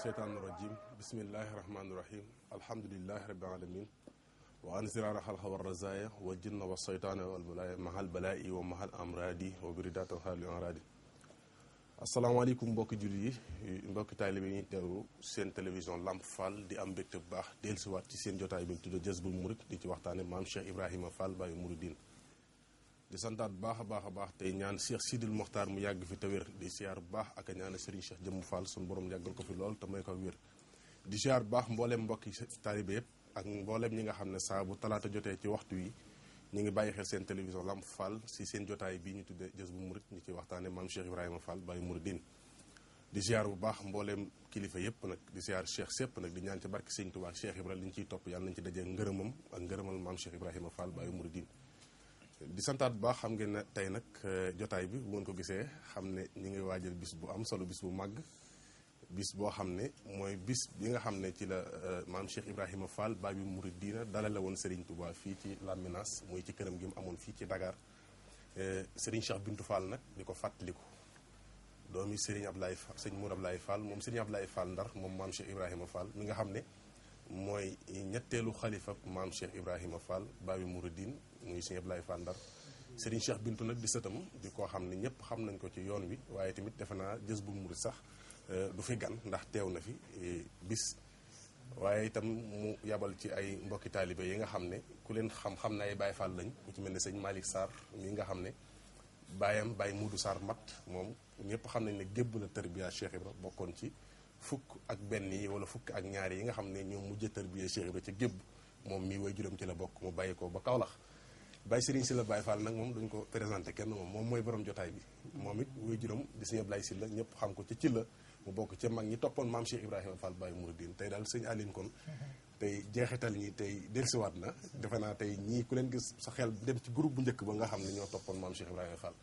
الشيطان الرجيم بسم الله الرحمن الرحيم الحمد لله رب العالمين وأنزل الخلق والرزايا والجن والشيطان والبلايا مع البلاء ومع الأمراض وبردات الحال الأمراض asalaamaaleykum mbokki jullit yi mbokki taalibe yi ñuy teewlu seen télévision Lamp Fall di am mbégte bu baax dellusiwaat ci seen jotaay bi ñu tuddee Jazboul Mouride di ci waxtaane maam Cheikh Ibrahima Fall Baye Mouridine di santaat bu baax a baax tey ñaan Cheikh Sidil Mokhtar mu yàgg fi te wér di siyaar bu baax ak a ñaan Serigne Cheikh Jëmm Fall suñu borom yàggal ko fi lool te may ko wér di siyaar bu baax mbooleem mbokki taalibe yëpp ak mbooleem ñi nga xam ne saa bu talaata jotee ci waxtu wi ñu ngi bàyyi xel seen télévision Lamp Fall si seen jotaay bii ñu tuddee Jazboul Mouride ñu ci waxtaane maam Cheikh Ibrahima Fall Baye Mouridine di ziar bu baax mbooleem kilifa yëpp nag di ziar Cheikh sépp nag di ñaan ci barke Sëñ Tuubaa Cheikh Ibrahima li ñu ciy topp yàlla nañu ci dajee ngërëmam ak ngërëmal maam Cheikh Ibrahima Fall Baye Mouridine di santaat bu baax xam ngeen ne tey nag jotaay bi bu ngeen ko gisee xam ne ñu ngi waajal bis bu am solo bis bu màgg bis boo xam ne mooy bis bi nga xam ne ci la maam Cheikh Ibrahima Fall Baye Mouridine dalale woon Serigne Touba fii ci Lambinaas muy ci këram gi mu amoon fii ci Dakar Serigne Cheikh Bintou Fall nag di ko fàttaliku doomi Serigne Ablaye Fall sëñ Mour Ablaye Fall moom Serigne Ablaye Fall Ndar moom maam Cheikh Ibrahima Fall mi nga xam ne mooy ñetteelu xalifa maam Cheikh Ibrahima Fall Baye Mouridine muy Serigne Ablaye Fall Ndar Serigne Cheikh Bintou nag di sëtam di koo xam ne ñëpp xam nañ ko ci yoon wi waaye tamit defe naa Jazboul Mouride sax du fi gan ndax teew na fi bis waaye itam mu yabal ci ay mbokki taalibe yi nga xam ne ku leen xam na ay Baye Fall lañ ku ci mel ne sëñ Malick Sarr mi nga xam ne baayam Baye Moudou Sarr mat moom ñëpp xam nañ ne gébb na tërbiya Cheikh Ibra bokkoon ci fukk ak benn yi wala fukk ak ñaar yi nga xam ne ñoom mujj tërbiya Cheikh Ibra ci gébb moom mii way juróom ci la bokk mu bàyyi ko ba Kaolack Baye Serigne Sylla Baye Fall nag moom duñ ko présenté kenn moom mooy borom jotaay bi moom it way juróom di sëñ Ablaye Sylla ñëpp xam ko ci la mu bokk ca mag ñi toppoon maam Cheikh Ibrahima Fall Baye Mouridine tey daal sëñ Aline kon tey jeexital ñi tey dellusiwaat na defe naa tey ñii ku leen gis sa xel dem ci groupe bu njëkk ba nga xam ne ñoo toppoon maam Cheikh Ibrahima Fall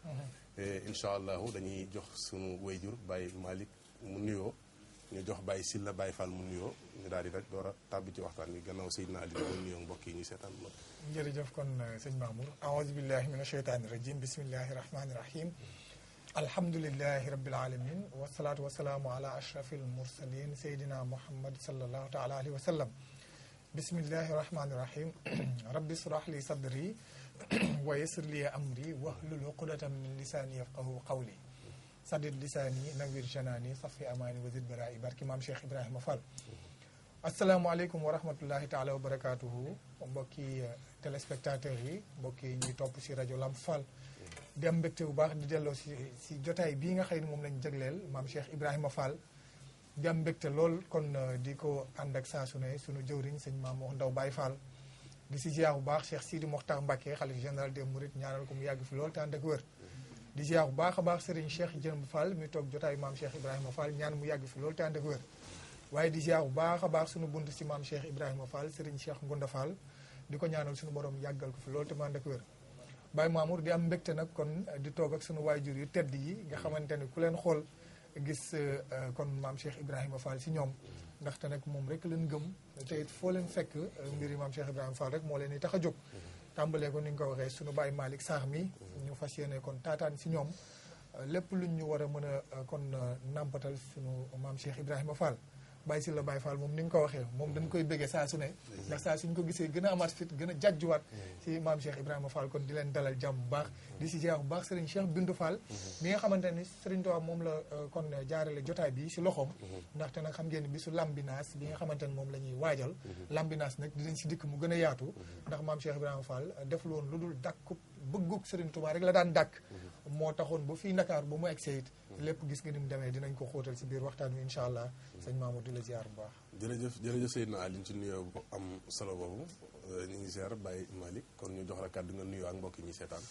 incha allahu dañuy jox sunu wayjur Baye Malick mu nuyoo ñu jox Baye Sylla Baye Fall mu nuyoo ñu daal di rek door a tàbbi ci waxtaan bi gannaaw Seydina Aline mu nuyoo mbokk yi ñuy seetaan ma jërëjëf kon sëñ Mamour aouzu billahi min asheytaani rajim bismillahi rahmani rahim alhamdulilahi rabbil alamin wasalaatu wasalaamu ala ashrafil mursalin seydina muhammad sallallahu taala alayhi wa sallam bismillahi rahmani rahim rabbi israh li sadri wa yassir li amri wahlul uqdatan min lisaani yafqahu qawli sadid lisaani nawir janaani safi amaani wa zid bara'i barki maam Cheikh Ibrahima Fall asalaamaaleykum wa rahmatullahi taala wa barakatuhu mbokki téléspectateurs yi mbokki ñuy topp si rajo Lamp Fall di am mbégte bu baax di delloo si jotaay bii nga xëy ni moom lañ jagleel maam Cheikh Ibrahima Fall di am mbégte lool kon di ko ànd ak saa su ne sunu jëwriñ sëñ Maam wax Ndaw Baye Fall di si ziar bu baax Cheikh Sidi Mokhtar Mbacké xalifa général des Mourides ñaanal ko mu yàgg fi lool te ànd ak wér di ziar bu baax a baax Serigne Cheikh Jëmb Fall mi toog jotaay maam Cheikh Ibrahima Fall ñaan mu yàgg fi lool te ànd ak wér waaye di ziar bu baax a baax sunu bunt si maam Cheikh Ibrahima Fall Serigne Cheikh Ngunda Fall di ko ñaanal sunu borom yàggal ko fi lool te mu ànd ak wér Baye Mamour di am mbégte nag kon di toog ak sunu waajur yu tedd yi nga xamante ne ku leen xool gis kon maam Cheikh Ibrahima Fall si ñoom ndaxte nag moom rek leen gëm te it foo leen fekk mbiri maam Cheikh Ibrahima Fall rek moo leen di tax a jóg tàmbalee ko ni nga ko waxee sunu Baye Malick Sarr mi ñu fas yéene kon taataan si ñoom lépp luñ ñu war a mën a kon nàmpatal sunu maam Cheikh Ibrahima Fall Baye Sylla Baye Fall moom ni nga ko waxee moom dañ koy bëggee saa su ne ndax saa suñ ko gisee gën a amaat fit gën a jàjjuwaat si maam Cheikh Ibrahima Fall kon di leen dalal jàmm bu baax di si ziar bu baax Serigne Cheikh Bintou Fall mi nga xamante ni Serigne Touba moom la kon jaarale jotaay bi si loxoom ndaxte nag xam ngeen ni bisu Lambinaas bi nga xamante ni moom la ñuy waajal Lambinaas nag dinañ si dikk mu gën a yaatu ndax maam Cheikh Ibrahima Fall deful woon lu dul dàkku bëgguk Serigne Touba rek la daan dàkk moo taxoon ba fii Ndakaar ba mu egsee it lépp gis nga ni mu demee dinañ ko xóotal si biir waxtaan wi incha allah sëñ Mamadou di la ziar bu baax jërëjëf Seydina Aline ci nuyoo bu am solo boobu ñu ngi ziar Baye Malick kon ñu jox la kàddu nga nuyoo ak mbokk yi ñuy seetaan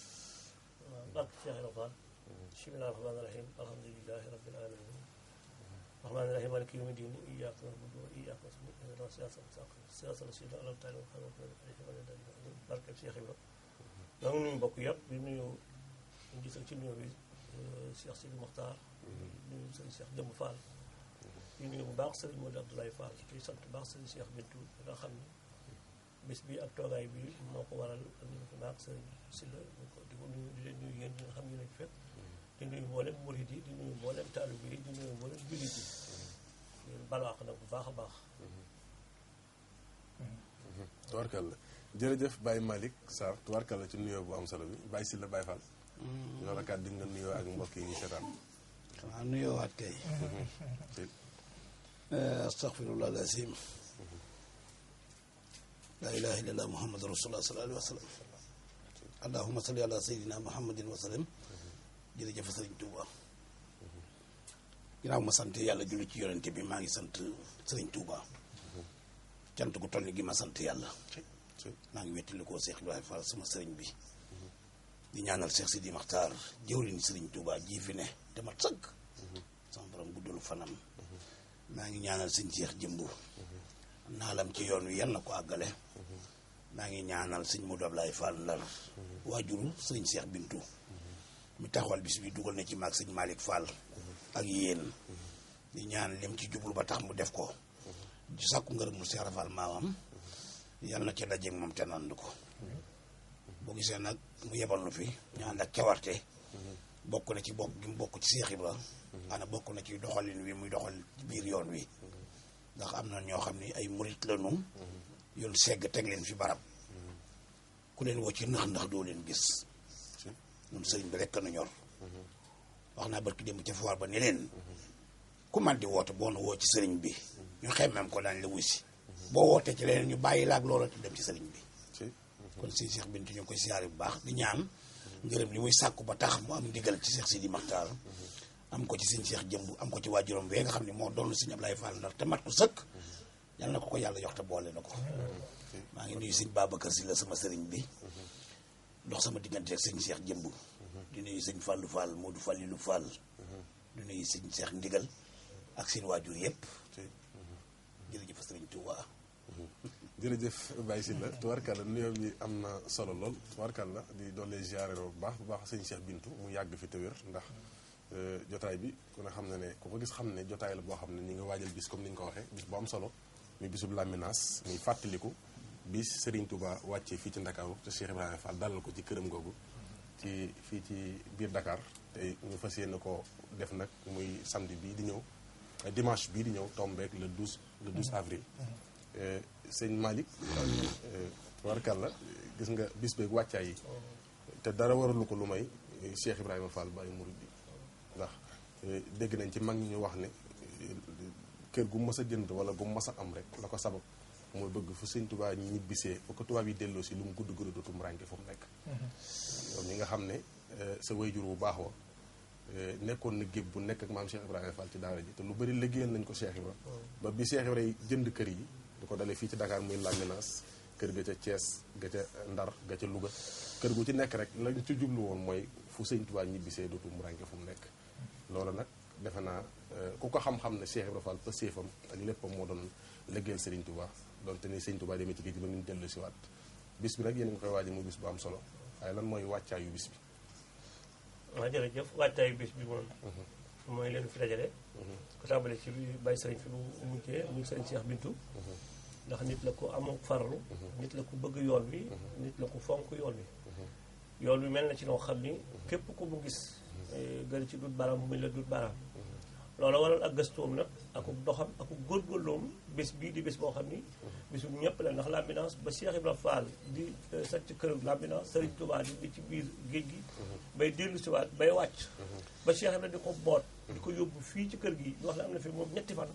barke Cheikh Ibra Fall bismillahi rahmaani rahim alhamdulilahi rabbil alamin rahmaani rahim maliki yawmi din iyyaka na'budu wa iyyaka nasta'in ihdinas siratal mustaqim siratal lazina an'amta alayhim barke Cheikh Ibra maa ngi nuyu mbokk yëpp di nuyu ñu gisal ci nuyoo bi Cheikh Sidi Mokhtar nuyu sëñ Cheikh Jëmb Fall di nuyu bu baax sëriñ Modou Abdoulaye Fall di sant bu baax sëriñ Cheikh Bintou nga xam ne bés bi ak toogaay bi moo ko waral ñu ko baax sëriñ Sylla di ko nuyu di leen nuyu yéen ñi nga xam ne lañ fekk di nuyu mboolem murid yi di nuyu mboolem taalibe yi di nuyu mboolem jullit yi balaax nag bu baax a baax. tubaarkàlla jërëjëf Baye Malick Sarr tubaarkàlla ci nuyoo bu am solo bi Baye Sylla Baye Fall. ñoo la kàddu nga nuyoo ak mbokk yi ñu seetaan. xanaa nuyoowaat kay. astaghfirullah al-azim. la ilaha illallah muhammadu rasulullah sallallahu alayhi wa sallam. allahumma salli ala sayyidina muhammadin wa sallam. jërëjëf Sëriñ Tuuba. ginnaaw ma sant yàlla julli ci yonente bi maa ngi sant Sëriñ Tuuba. cant gu toll gi ma sant yàlla. maa ngi wettali koo Cheikh Ibrahima Fall sama sëriñ bi. di ñaanal Cheikh Sidi Maxtaar jëwriñ Sëriñ Tuuba ji fi ne te mat sëgg. sama borom guddalu fanam. maa ngi ñaanal sëñ Cheikh Jëmbu. naalam ci yoon wi yal na ko àggale. maa ngi ñaanal sëñ Modou Ablaye Fall Ndar. waajuru sëñ Cheikh Bintu. mi taxawal bis bi dugal na ci maag sëñ Malick Fall. ak yéen. di ñaan lim ci jublu ba tax mu def ko. di sàkku ngërëm lu Cheikh Rafal maamam. yal na ca dajeeg moom te nand ko. boo gisee nag mu yebal nu fi ñu ànd ak cawarte. bokk na ci bokk gi mu bokk ci Cheikh Ibra. ana bokk na ci doxalin wi muy doxal ci biir yoon wi. ndax am na ñoo xam ni ay murit lañu. yoon segg teg leen fi barab. ku leen woo ci ndax doo leen gis. ñun sëriñ bi rekk nu ñor. wax naa barki démb ca foire ba ne leen. ku man di woote boo nu woo ci sëriñ bi. ñu xemmem ko daañu la wusi. boo wootee ci leneen ñu bàyyi la ak loola te dem ci sëriñ bi. kon sëñ Cheikh Bintu ñu ngi koy siyaare bu baax di ñaan ngërëm li muy sàkku ba tax mu am ndigal ci Cheikh Sidi Maxtaar. am ko ci sëñ Cheikh Jëmb am ko ci waajuram wee nga xam ne moo doon sëñ Ablaye Fall Ndar te mat ko sëkk. yal na ko yàlla jox te boole na ko. maa ngi nuyu sëñ Babacar Si la sama sëriñ bi. dox sama diggante ak sëñ Cheikh Jëmb. di nuyu sëñ Fallou Fall Modou Fallilu Fall. di nuyu sëñ Cheikh Ndigal ak seen waajur yëpp. jërëjëf sëriñ Touba. jërëjëf Baye Sylla tubaarkàlla nuyoo bi am na solo lool tubaarkàlla di doole ziare bu baax sëñ Cheikh Bintu mu yàgg fi te wér ndax jotaay bi ku ne xam na ne ku ko gis xam ne jotaay la boo xam ne ñi nga waajal bis comme ni ñu ko waxee bis bu am solo muy bisub Lambinaas muy fàttaliku bis Serigne Touba wàccee fii ci Ndakaaru te Cheikh Ibrahima Fall dalal ko ci këram googu ci fii ci biir Dakar te ñu fas yéene ko def nag muy samedi bii di ñëw dimanche bii di ñëw tombeek le 12 avril. sëñ Malick tubaarkàlla gis nga bis beeg wàccaay yi te dara waralu ko lu may Cheikh Ibrahima Fall Baye Mouride ndax dégg nañ ci mag ñi ñu wax ne kër gu mës a jënd wala gu mës a am rek la ko sabab mooy bëgg fu sëñ Tuubaa ñibbisee fu ko tubaab yi delloo si lu mu gudd gudd dootum rànke fu mu nekk. yow ñi nga xam ne sa wayjur bu baax wa nekkoon na gébb bu nekk ak maam Cheikh Ibrahima Fall ci daara ji te lu bëri liggéeyal nañ ko Cheikh Ibra ba bi Cheikh Ibra jënd kër yi du ko dalee fii ci Dakar muy Lambinaas kër ga ca Thiès ga ca Ndar ga ca Louga kër gu ci nekk rek lañ ci jublu woon mooy fu sëñ Tuubaa ñibbisee dootu mu rànke fu mu nekk. loolu nag defe naa ku ko xam-xam ne Cheikh Ibra Fall pëstéefam ak léppam moo doon liggéeyal Serigne Touba donte ni Serigne Touba demee ci géej gi ba ñu dellu si waat bis bi nag yéen a ngi koy waajal muy bis bu am solo waaye lan mooy wàccaayu bis bi. waaw jërëjëf wàccaayu bis bi moom. mooy leen fi dajale. ko tàmbale ci Baye Serigne fi mu mujjee muy Serigne Cheikh Bintu. ndax nit la ko amoo farlu. nit la ko bëgg yoon wi. nit la ko fonk yoon wi. yoon wi mel na ci noo xam ni képp ku mu gis. gën ci dut baaraam muy la dut baaraam. loolu waral ak gëstoom nag akub doxam akub góorgóorloom bés bii di bés boo xam ni. bés bu ñëpp la ndax Lambinaas ba Cheikh Ibrahima Fall di sàcc këram Lambinaas Serigne Touba di ci biir géej gi. bay dellu si waat bay wàcc. ba Cheikh Ibrahima di ko boot. di ko yóbbu fii ci kër gi ñu wax ne am na fi moom ñetti fan.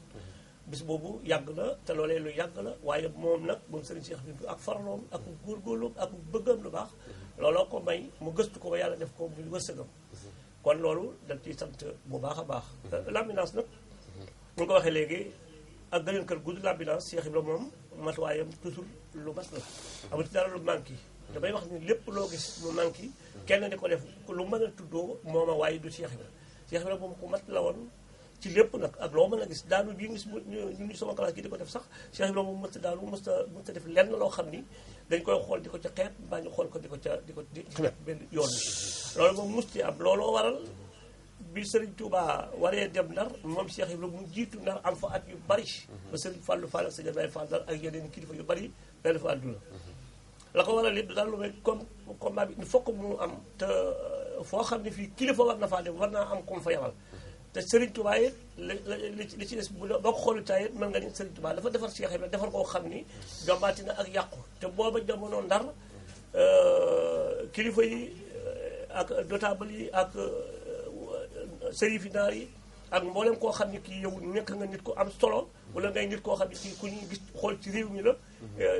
bis boobu yàgg na te loolee lu yàgg la waaye moom nag moom Serigne Cheikh Bintu ak farloom ak góorgóorloom ak bëggam lu baax. looloo ko may mu gëstu ko ba yàlla def ko muy wërsëgam. kon loolu dañ ciy sant bu baax a baax. Lambinaas nag ñu ko waxee léegi ak gëneen kër gudd Lambinaas Cheikh Ibrahima moom matuwaayam toujours lu mat la. amul ci dara lu manqué damay wax ni lépp loo gis mu manqué kenn di ko def lu mën a tuddoo mooma waaye du Cheikh Ibrahima. Cheikh Ibrahima moom ku mat la woon ci lépp nag ak loo mën a gis daanu bii gis ñu sama classe gi di ko def sax Cheikh Ibrahima moom mësta daanu mësta def lenn loo xam ni dañ koy xool di ko ca xeet mbaa ñu xool ko di ko di xeet benn yoon bi loolu moom mus ci am looloo waral bi Serigne Touba waree dem Ndar moom Cheikh Ibrahima mu jiitu Ndar am fa at yu bari ba Serigne Fallou Fall ak Serigne Abdoulaye Fall Ndar ak yeneen kilifa yu bari benn fa àdduna la ko waral lépp daal lu may comme combat bi il faut que mu am te foo xam ne fii kilifa war na faa dem war naa am comme fa yabal te Serigne Touba it li ci des boo ko xoolu taay it mën nga ni Serigne Touba dafa defar Cheikh Ibrahima defar koo xam ni jombaati na ak yàqu te booba jamono Ndar kilifa yi ak notable yi ak sërifi naar yi ak mboolem koo xam ne kii yow nekk nga nit ko am solo wala ngay nit koo xam ne kii ku ñuy gis xool ci réew mi la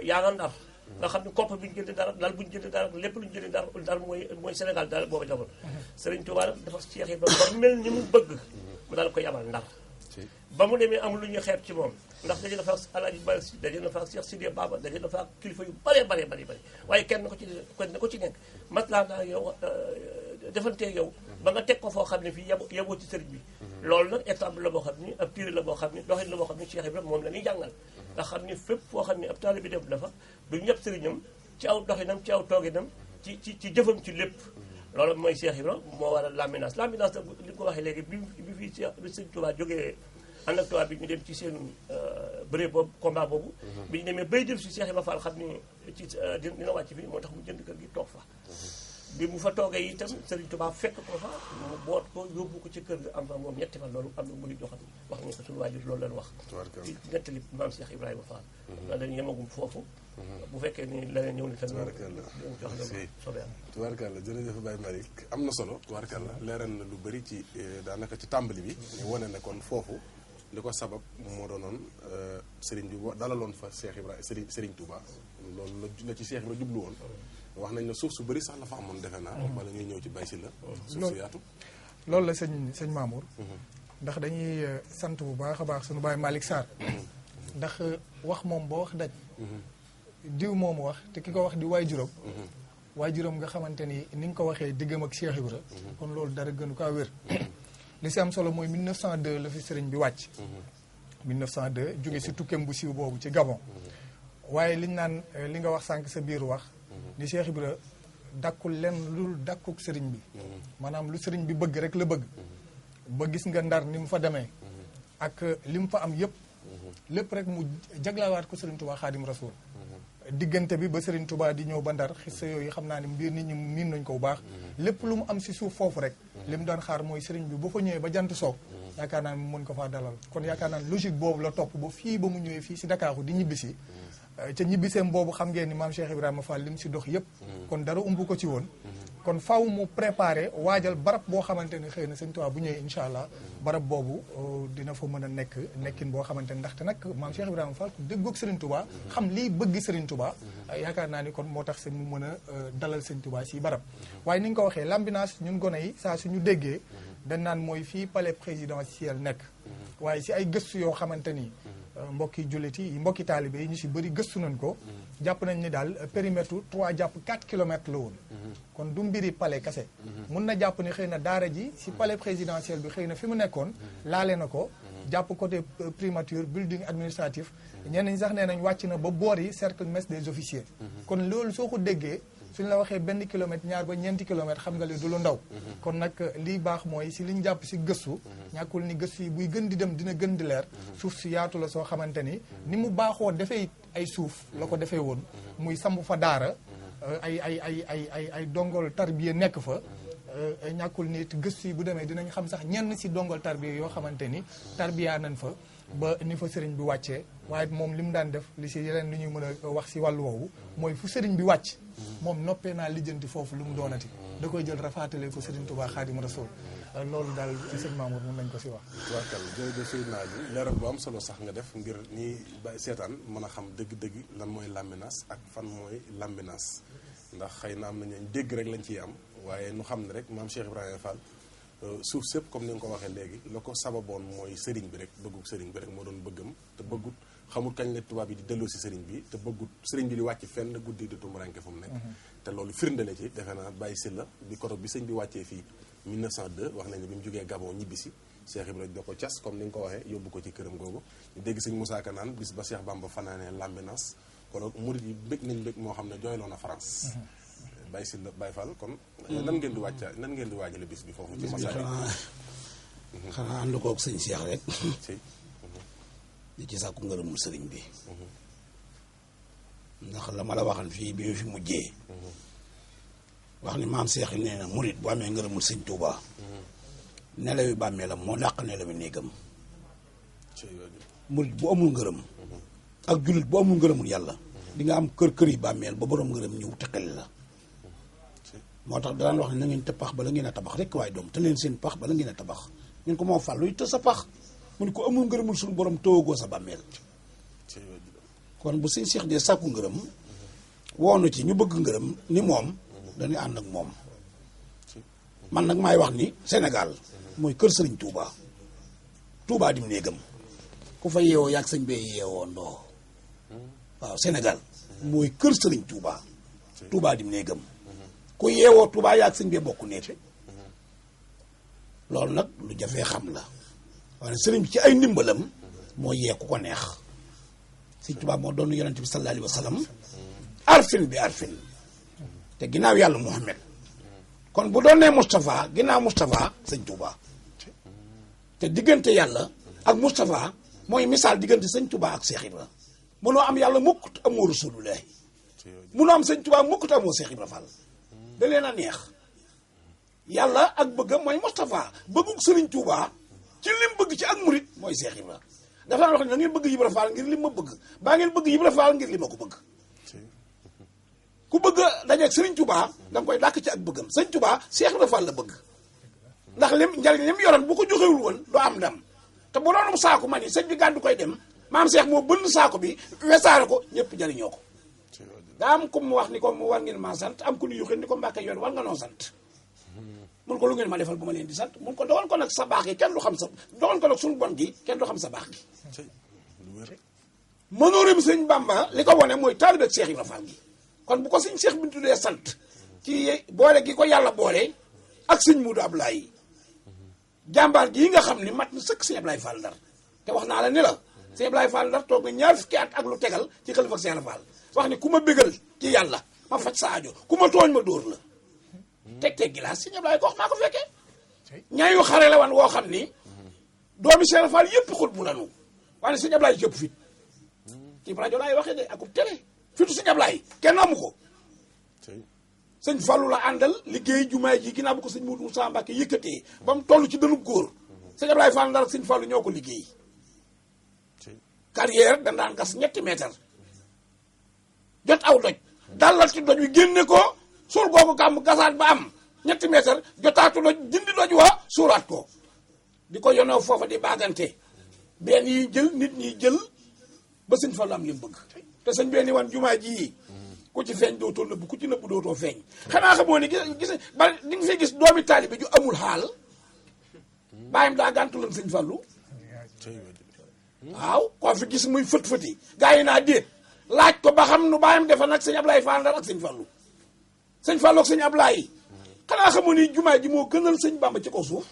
yaa nga Ndar nga xam ne kopp bi ñu jënd dara lal bu ñu jënd dara lépp lu ñu jënd dara mooy Sénégal daal booba jamono Serigne Touba dafa Cheikh Ibrahima ba mel ni mu bëgg mu daal koy amal Ndar ba mu demee amul lu ñuy xeeb ci moom ndax daje na fa ak Alaaji Ba Si daje na fa ak Cheikh Sidiya Baba daje na fa ak kilifa yu bare waaye kenn ko ci nekk matlaa naa yow defantee yow ba nga teg ko foo xam ne fii yeboo ci sëriñ bi loolu nag étape la boo xam ni ab téere la boo xam ni doxin la boo xam ni Cheikh Ibrahima moom la ñuy jàngal nga xam ni fépp foo xam ni ab taalibe bi dem na fa du ñëpp sëriñam ci aw doxinam ci aw tooginam ci jëfam ci lépp loolu mooy Cheikh Ibrahima moo waral Lambinaas Lambinaas nag li ko waxee léegi bi fii bi Sëriñ Tuubaa jógee ànd ak tubaab bi ñu dem ci seen bëree boobu combat boobu bi ñu demee bay dem si Cheikh Ibrahima Fall xam ni ci dina wàcc fii moo tax mu jënd kër gi toog fa bi mu fa toogee itam Serigne Touba fekk ko fa mu boot ko yóbbu ko ci kër ga am fa moom ñetti fan loolu am na mu li joxam wax nañu ko suñu waajur loolu lañ wax ci nettali maam Cheikh Ibrahima Fall na dañu yemagum foofu bu fekkee ni leneen ñëw ni tam jox la soobee tubaarkàlla jërëjëf Baye Malick am na solo tubaarkàlla leeral na lu bëri ci daanaka ci tàmbali bi ñu wane ne kon foofu li ko sabab moo doonoon Serigne bi dalaloon fa Cheikh Ibrahima Serigne Touba loolu la ci Cheikh Ibrahima jublu woon wax nañ ne suuf su bëri sax la fa amoon defe naa wala ñuy ñëw ci bay si la suuf su yaatu loolu la sëñ Mamour ndax dañuy sant bu baax a baax suñu Baye Malick Sarr ndax wax moom boo wax daj diw moom wax te ki ko wax di waajuram nga xamante ni nga ko waxee diggam ak Cheikh Ibra kon loolu dara gënu kaa wér li si am solo mooy 1902 la fi sëriñ bi wàcc 1902 jóge si tukkeem bu siiw boobu ci Gabon waaye liñ naan li nga wax sànq sa biir wax ni Cheikh Ibra dakkul lenn lu dakkuk sëriñ bi maanaam lu sëriñ bi bëgg rek la bëgg ba gis nga Ndar ni mu fa demee ak li mu fa am yëpp lépp rek mu jaglaawaat ko Sëriñ Touba Xaadim Rasuul diggante bi ba Sëriñ Touba di ñëw ba Ndar xissa yooyu xam naa ne mbir nit ñi miin nañ ko bu baax lépp lu mu am si suuf foofu rek li mu doon xaar mooy sëriñ bi ba fa ñëwee ba jant soow yaakaar naa ne mu mën ko faa dalal kon yaakaar naa ne logique boobu la topp ba fii ba mu ñëwee fii si Dakar di ñibbisi ca ñibbiseem boobu xam ngeen ni maam Cheikh Ibrahima Fall li mu si dox yëpp kon dara umb ko ci woon kon faw mu préparé waajal barab boo xamante ni xëy na Sëriñ Tuubaa bu ñëwee incha allah barab boobu dina fa mën a nekkin boo xamante ni ndaxte nag maam Cheikh Ibrahima Fall ku déggoog Sëriñ Tuubaa xam liy bëgg Sëriñ Tuubaa yaakaar naa ni kon moo tax mu mën a dalal Sëriñ Tuubaa si barab waaye ni nga ko waxee Lambinaas ñun gone yi saa suñu déggee dañ naan mooy fii palais présidentiel nekk waaye si ay gëstu yoo xamante ni mbokki jullit yi mbokki taalibe yi ñu si bëri gëstu nañ ko jàpp nañ ni daal périmètre 3 jàpp 4 kilomètres la woon kon du mbiri palais kase mun na jàpp ni xëy na daara ji si palais présidentiel bi xëy na fi mu nekkoon laale na ko jàpp côté primature building administratif ñenn ñi sax nee nañ wàcc na ba boor yi cercle mess des officiers kon loolu soo ko déggee suñ la waxee benn kilomètre ñaar ba ñeenti kilomètre xam nga li du lu ndaw kon nag lii baax mooy si liñ jàpp si gëstu ñàkkul ni gëstu yi buy gën di dem dina gën di leer suuf si yaatu la soo xamante ni mu baaxoo defee ay suuf la ko defee woon muy samb fa daara ay dongol tarbiya nekk fa ñàkkul nit gëstu yi bu demee dinañ xam sax ñenn si dongol tarbiya yoo xamante ni tarbiya nañ fa ba ni fa sëriñ bi wàccee waaye moom li mu daan def li si yeneen li ñuy mën a wax si wàllu woowu mooy fu sëriñ bi wàcc moom noppee naa lijjanti foofu lu mu doonati da koy jël rafaatale ko Sëriñ Tuubaa Xaadim Rasuul loolu daal sëñ Mamour mën nañ ko si wax tubaarkàlla jërëjëf sëñ naa ji leeral bu am solo sax nga def ngir ñi bàyyi seetaan mën a xam dëgg-dëgg lan mooy Lambinaas ak fan mooy Lambinaas ndax xëy na am na ñooñ dégg rek lañ ciy am waaye nu xam ne rek maam Cheikh Ibrahima Fall suuf sépp comme ni nga ko waxee léegi la ko sababoon mooy sëriñ bi rek bëgguk sëriñ bi rek moo doon bëggam te bëggut xamul kañ la tubaab yi di delloo si sëriñ bi te bëggut sëriñ bi di wàcc fenn guddi di tumuranke fu mu nekk te loolu firndale ci defe naa bàyyi si la bi koro bi sëñ bi wàccee fii 1902 wax nañ ne bi mu jógee Gabon ñibbisi Cheikh Ibrahima da ko cas comme ni nga ko waxee yóbbu ko ci këram googu ñu dégg sëñ Moussa Ka naan bis ba Cheikh Bamba fanaanee Lambinaas kon murid yi bëgg nañ bëgg moo xam ne jooyloo na France Baye Sylla Baye Fall kon nan ngeen di waajale bis bi foofu ci Masalik xanaa ànd koog sëñ Cheikh rek di ci sàkku ngërëmul sëriñ bi ndax la ma la waxal fii bi mu fi mujjee wax ni maam Cheikh nee na murit bu amee ngërëmul sëñ Touba nelawi bàmmeelam moo dàq nelawi néegam murit bu amul ngërëm ak jullit bu amul ngërëmul yàlla di nga am kër yi bàmmeel ba borom ngërëm ñëw teqali la moo tax daan wax ne na ngeen te pax bala ngeen a tabax rek waaye doom te leen seen pax bala ngeen a tabax ñun ko moo fàlluy te sa pax mu ne ko amul ngërëmul suñu borom tëwagoo sa bàmmeel kon bu sëñ Cheikh dee sàkku ngërëm woonu ci ñu bëgg ngërëm ni moom dañuy ànd ak moom man nag maay wax ni Sénégal mooy kër sëriñ Touba Touba dim néegam ku fa yeewoo yaag sëñ bee yeewoo ndoo waaw Sénégal mooy kër sëriñ Touba Touba dim néegam ku yeewoo Touba yaag sëñ bee bokku neefe loolu nag lu jafee xam la waaye sëriñ bi ci ay ndimbalam moo yee ku ko neex sëñ Touba moo doon yonent bi sallallahu alayhi wa sallam arfin bi arfin te ginnaaw yàlla Muhammad kon bu doon nee Moustapha ginnaaw Moustapha sëñ Touba te diggante yàlla ak Moustapha mooy misaal diggante sëñ Touba ak Cheikh Ibra mënoo am yàlla mukk te amoo Rasulullah mënoo am sëñ Touba mukk te amoo Cheikh Ibra Fall da leen a neex yàlla ak bëggam mooy Moustapha bëggug sëriñ Touba ci lim bëgg ci ak murit mooy Cheikh Ibra dafa daan wax ne da ngeen bëgg Ibra Fall ngir lim ma bëgg baa ngeen bëgg Ibra Fall ngir li ma ko bëgg ku bëgg dajeeg sëriñ Touba da nga koy dàkk ci ak bëggam sëñ Touba Cheikh Ibra Fall la bëgg ndax lim njariñ lim yoroon bu ko joxewul woon doo am ndam te bu doonum saako man yi sëñ bi gàddu koy dem maam Cheikh moo bënn saako bi wesaare ko ñëpp jariñoo ko daa am ku mu wax ni ko mu war ngeen maa sant am ku ñu yuxin ni ko Mbàkke yoon war nga noo sant mun ko lu ngeen ma defal bu ma leen di sant mun ko dogal ko nag sa baax gi kenn du xam sa dogal ko nag suñu bon gi kenn du xam sa baax gi mënoorim sëñ Bamba li ko wone mooy taalibe Cheikh Ibra Fall gi kon bu ko sëñ Cheikh bi tuddee sant ci boole gi ko yàlla boole ak sëñ Muudu Ablaay jàmbaar gii nga xam ni mat na sëkk sëñ Ablaay Fall Ndar te wax naa la ni la sëñ Ablaay Fall Ndar toog na ñaar fukki at ak lu tegal ci xalifa Cheikh Ibra Fall wax ni ku ma bégal ci yàlla ma faj sa aajo ku ma tooñ ma dóor la teg gilaas sëñ Ablaay ko wax maa ko fekkee ñaayu xare la wan woo xam ni doomi Cheikh Ibra Fall yëpp xul bu lanu waaye sëñ Ablaay jëpp fit ci rajo laay waxee de akub télé fitu sëñ Ablaay kenn amu ko sëñ Fallu la àndal liggéey jumaay ji ginnaaw bu ko sëñ Muudu Musaa Mbàkke yëkkatee ba mu toll ci dënub góor sëñ Ablaay Fall Ndar ak sëñ Fallu ñoo ko liggéey carrière dañ daan gas 3 mètres jot aw doj dalal ci doj wi génne ko suul googu kàmm gasaat ba am 3 mètres jotaatu doj dindi doj wa suuraat ko di ko yonoo foofa di baagante benn yi jël nit ñi jël ba sëñ Fallu am li mu bëgg te sëñ benn wan jumaa ji ku ci feeñ dootoo nëbbu ku ci nëbbu dootoo feeñ xanaa xamoo ni gis ba di nga fay gis doomi taalibe ju amul xaal bàyyam daa gàntu lan sëñ Fallu waaw koo fi gis muy fët-fëti gaa yi naa déet laaj ko ba xam nu bàyyam defa nag sëñ Ablaay Fall Ndar ak sëñ Fallu ak sëñ Ablaay xanaa xamoo ni jumaa ji moo gënal sëñ Bamba ci kaw suuf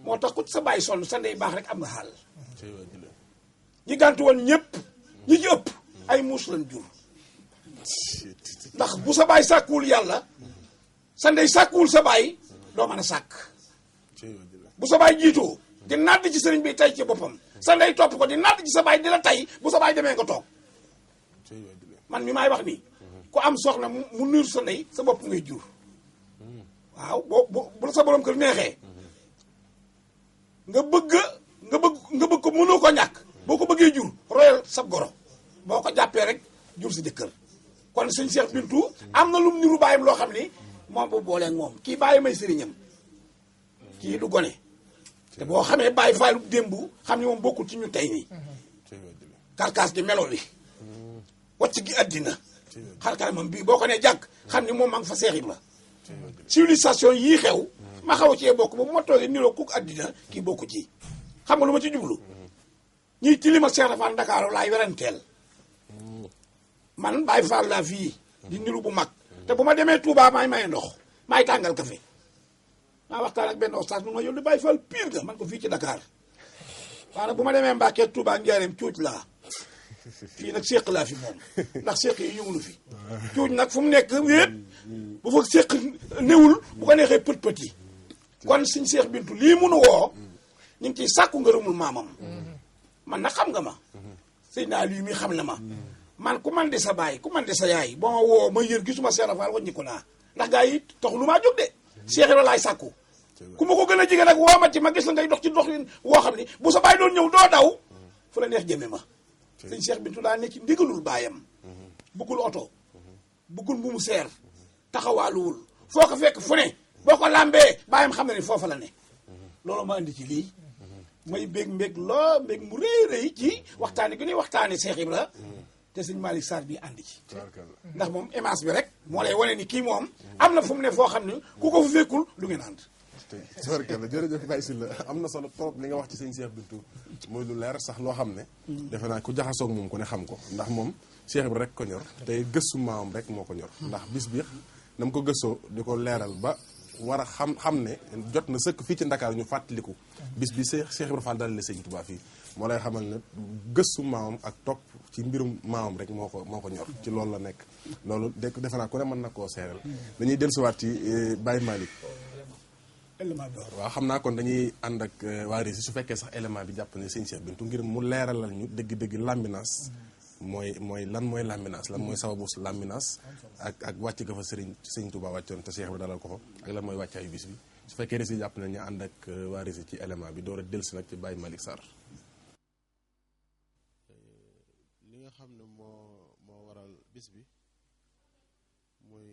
moo tax ku sa bàyyi sonn sa ndey baax rek am nga xaal ñi gàntu woon ñëpp ñi ci ëpp ay muus lañ jur ndax bu sa baay sàkkuwul yàlla sa ndey sàkkuwul sa baay doo mën a sàkk bu sa baay jiitoo di nadd ci sëriñ bi tay ci boppam sa ndey topp ko di nadd ci sa baay di la tay bu sa baay demee nga toog man mi maay wax nii ku am soxna mu nuur sa ndey sa bopp ngay jur waaw bu la sa borom kër neexee nga bëgg ko mënoo ko ñàkk boo ko bëggee jur royal sab goro boo ko jàppee rek jur si jëkkër kon sëñ Cheikh Bintu am na lum niru bàyyam loo xam ni moom bu booleeg moom kii bàyyi may sëriñam kii du gone te boo xamee bàyyi faalu démb xam ni moom bokkul ci ñu tey nii karkaas di melo li wacc gi àddina xarkar moom bii boo ko nee jàkk xam ni moom maa ngi fa Cheikh Ibra civilisation yii xew ma xaw cee bokk ba bu ma toogee niroo kuk àddina kii bokku ci xam nga lu ma ci jublu ñiy tilima Cheikh Ibra Fall Ndakaaru laay weranteel man Baye Fall laa fii di niru bu mag te bu ma demee Touba maay maye ndox maay tàngal café maa waxtaan ak benn oustaz mun ma yow di Baye Fall pire nga man ko fii ci Dakar waaye nag bu ma demee Mbàkke Touba Njaareem cuuj laa fii nag séq laa fi moom ndax séq yi yëngulu fi cuuj nag fu mu nekk wéet bu fa séq néwul bu ko neexee pët yi kon suñ Cheikh Bintu lii munu woo ñu ngi ciy sàkku ngërëmul maamam man nag xam nga ma sëy naa lii mi xam na ma man ku man di sa baay ku man di sa yaay boo ma woo ma yër gisuma Cheikh Ibra Fall wàññi ko naa ndax gaa yi tax lu maa jóg de Cheikh Ibra laay sàkku ku ma ko gën a jege nag woo ma ci ma gis la ngay dox ci dox woo xam ni bu sa baay doon ñëw doo daw fu la neex jëme ma sëñ Cheikh Bintou daa ne ci ndigalul baayam bëggul oto bëggul bu mu seer taxawaaluwul foo ko fekk fu ne boo ko làmbee baayam xam na ni foofa la ne loolu ma indi ci lii may mbég mu rëy rëy ci waxtaane gi ñuy waxtaane Cheikh Ibra te sëñ Malick Sarr bi àndi ci ndax moom image bi rek moo lay wane ni kii moom am na fu mu ne foo xam ne ku ko fu fekkul du ngeen ànd tubaarkalla jërëjëf Baye Sylla am na solo trop li nga wax ci sëñ Cheikh Bintou mooy lu leer sax loo xam ne defe naa ku jaxasoog moom ku ne xam ko ndax moom Cheikh Ibra rek ko ñor tey gëstu maamam rek moo ko ñor ndax bis bi na mu ko gëstoo di ko leeral ba war a xam ne jot na sëkk fii ci Ndakaaru ñu fàttaliku bis bi Cheikh Ibra Fall dalal sëñ Touba fii moo lay xamal ne gëstu maamam ak topp ci mbirum maamam rek moo ko ñor ci loolu la nekk loolu defe naa ku ne mën na koo seeral dañuy dellusiwaat ci Baye Malick waaw xam naa kon dañuy ànd ak waa Rési su fekkee sax élément bi jàpp ne sëñ Cheikh Bintou ngir mu leeralal ñu dëgg-dëgg lambinaas mooy lan mooy lambinaas lan mooy sababu lambinaas ak wàcc ga fa sëriñ Touba wàccoon te Cheikh bi dalal ko fa ak lan mooy wàccaayu bis bi su fekkee Rési jàpp ne ñu ànd ak waa Rési ci élément bi door a dellusi nag ci Baye Malick Sarr. li nga xam ne moo waral bis bi mooy.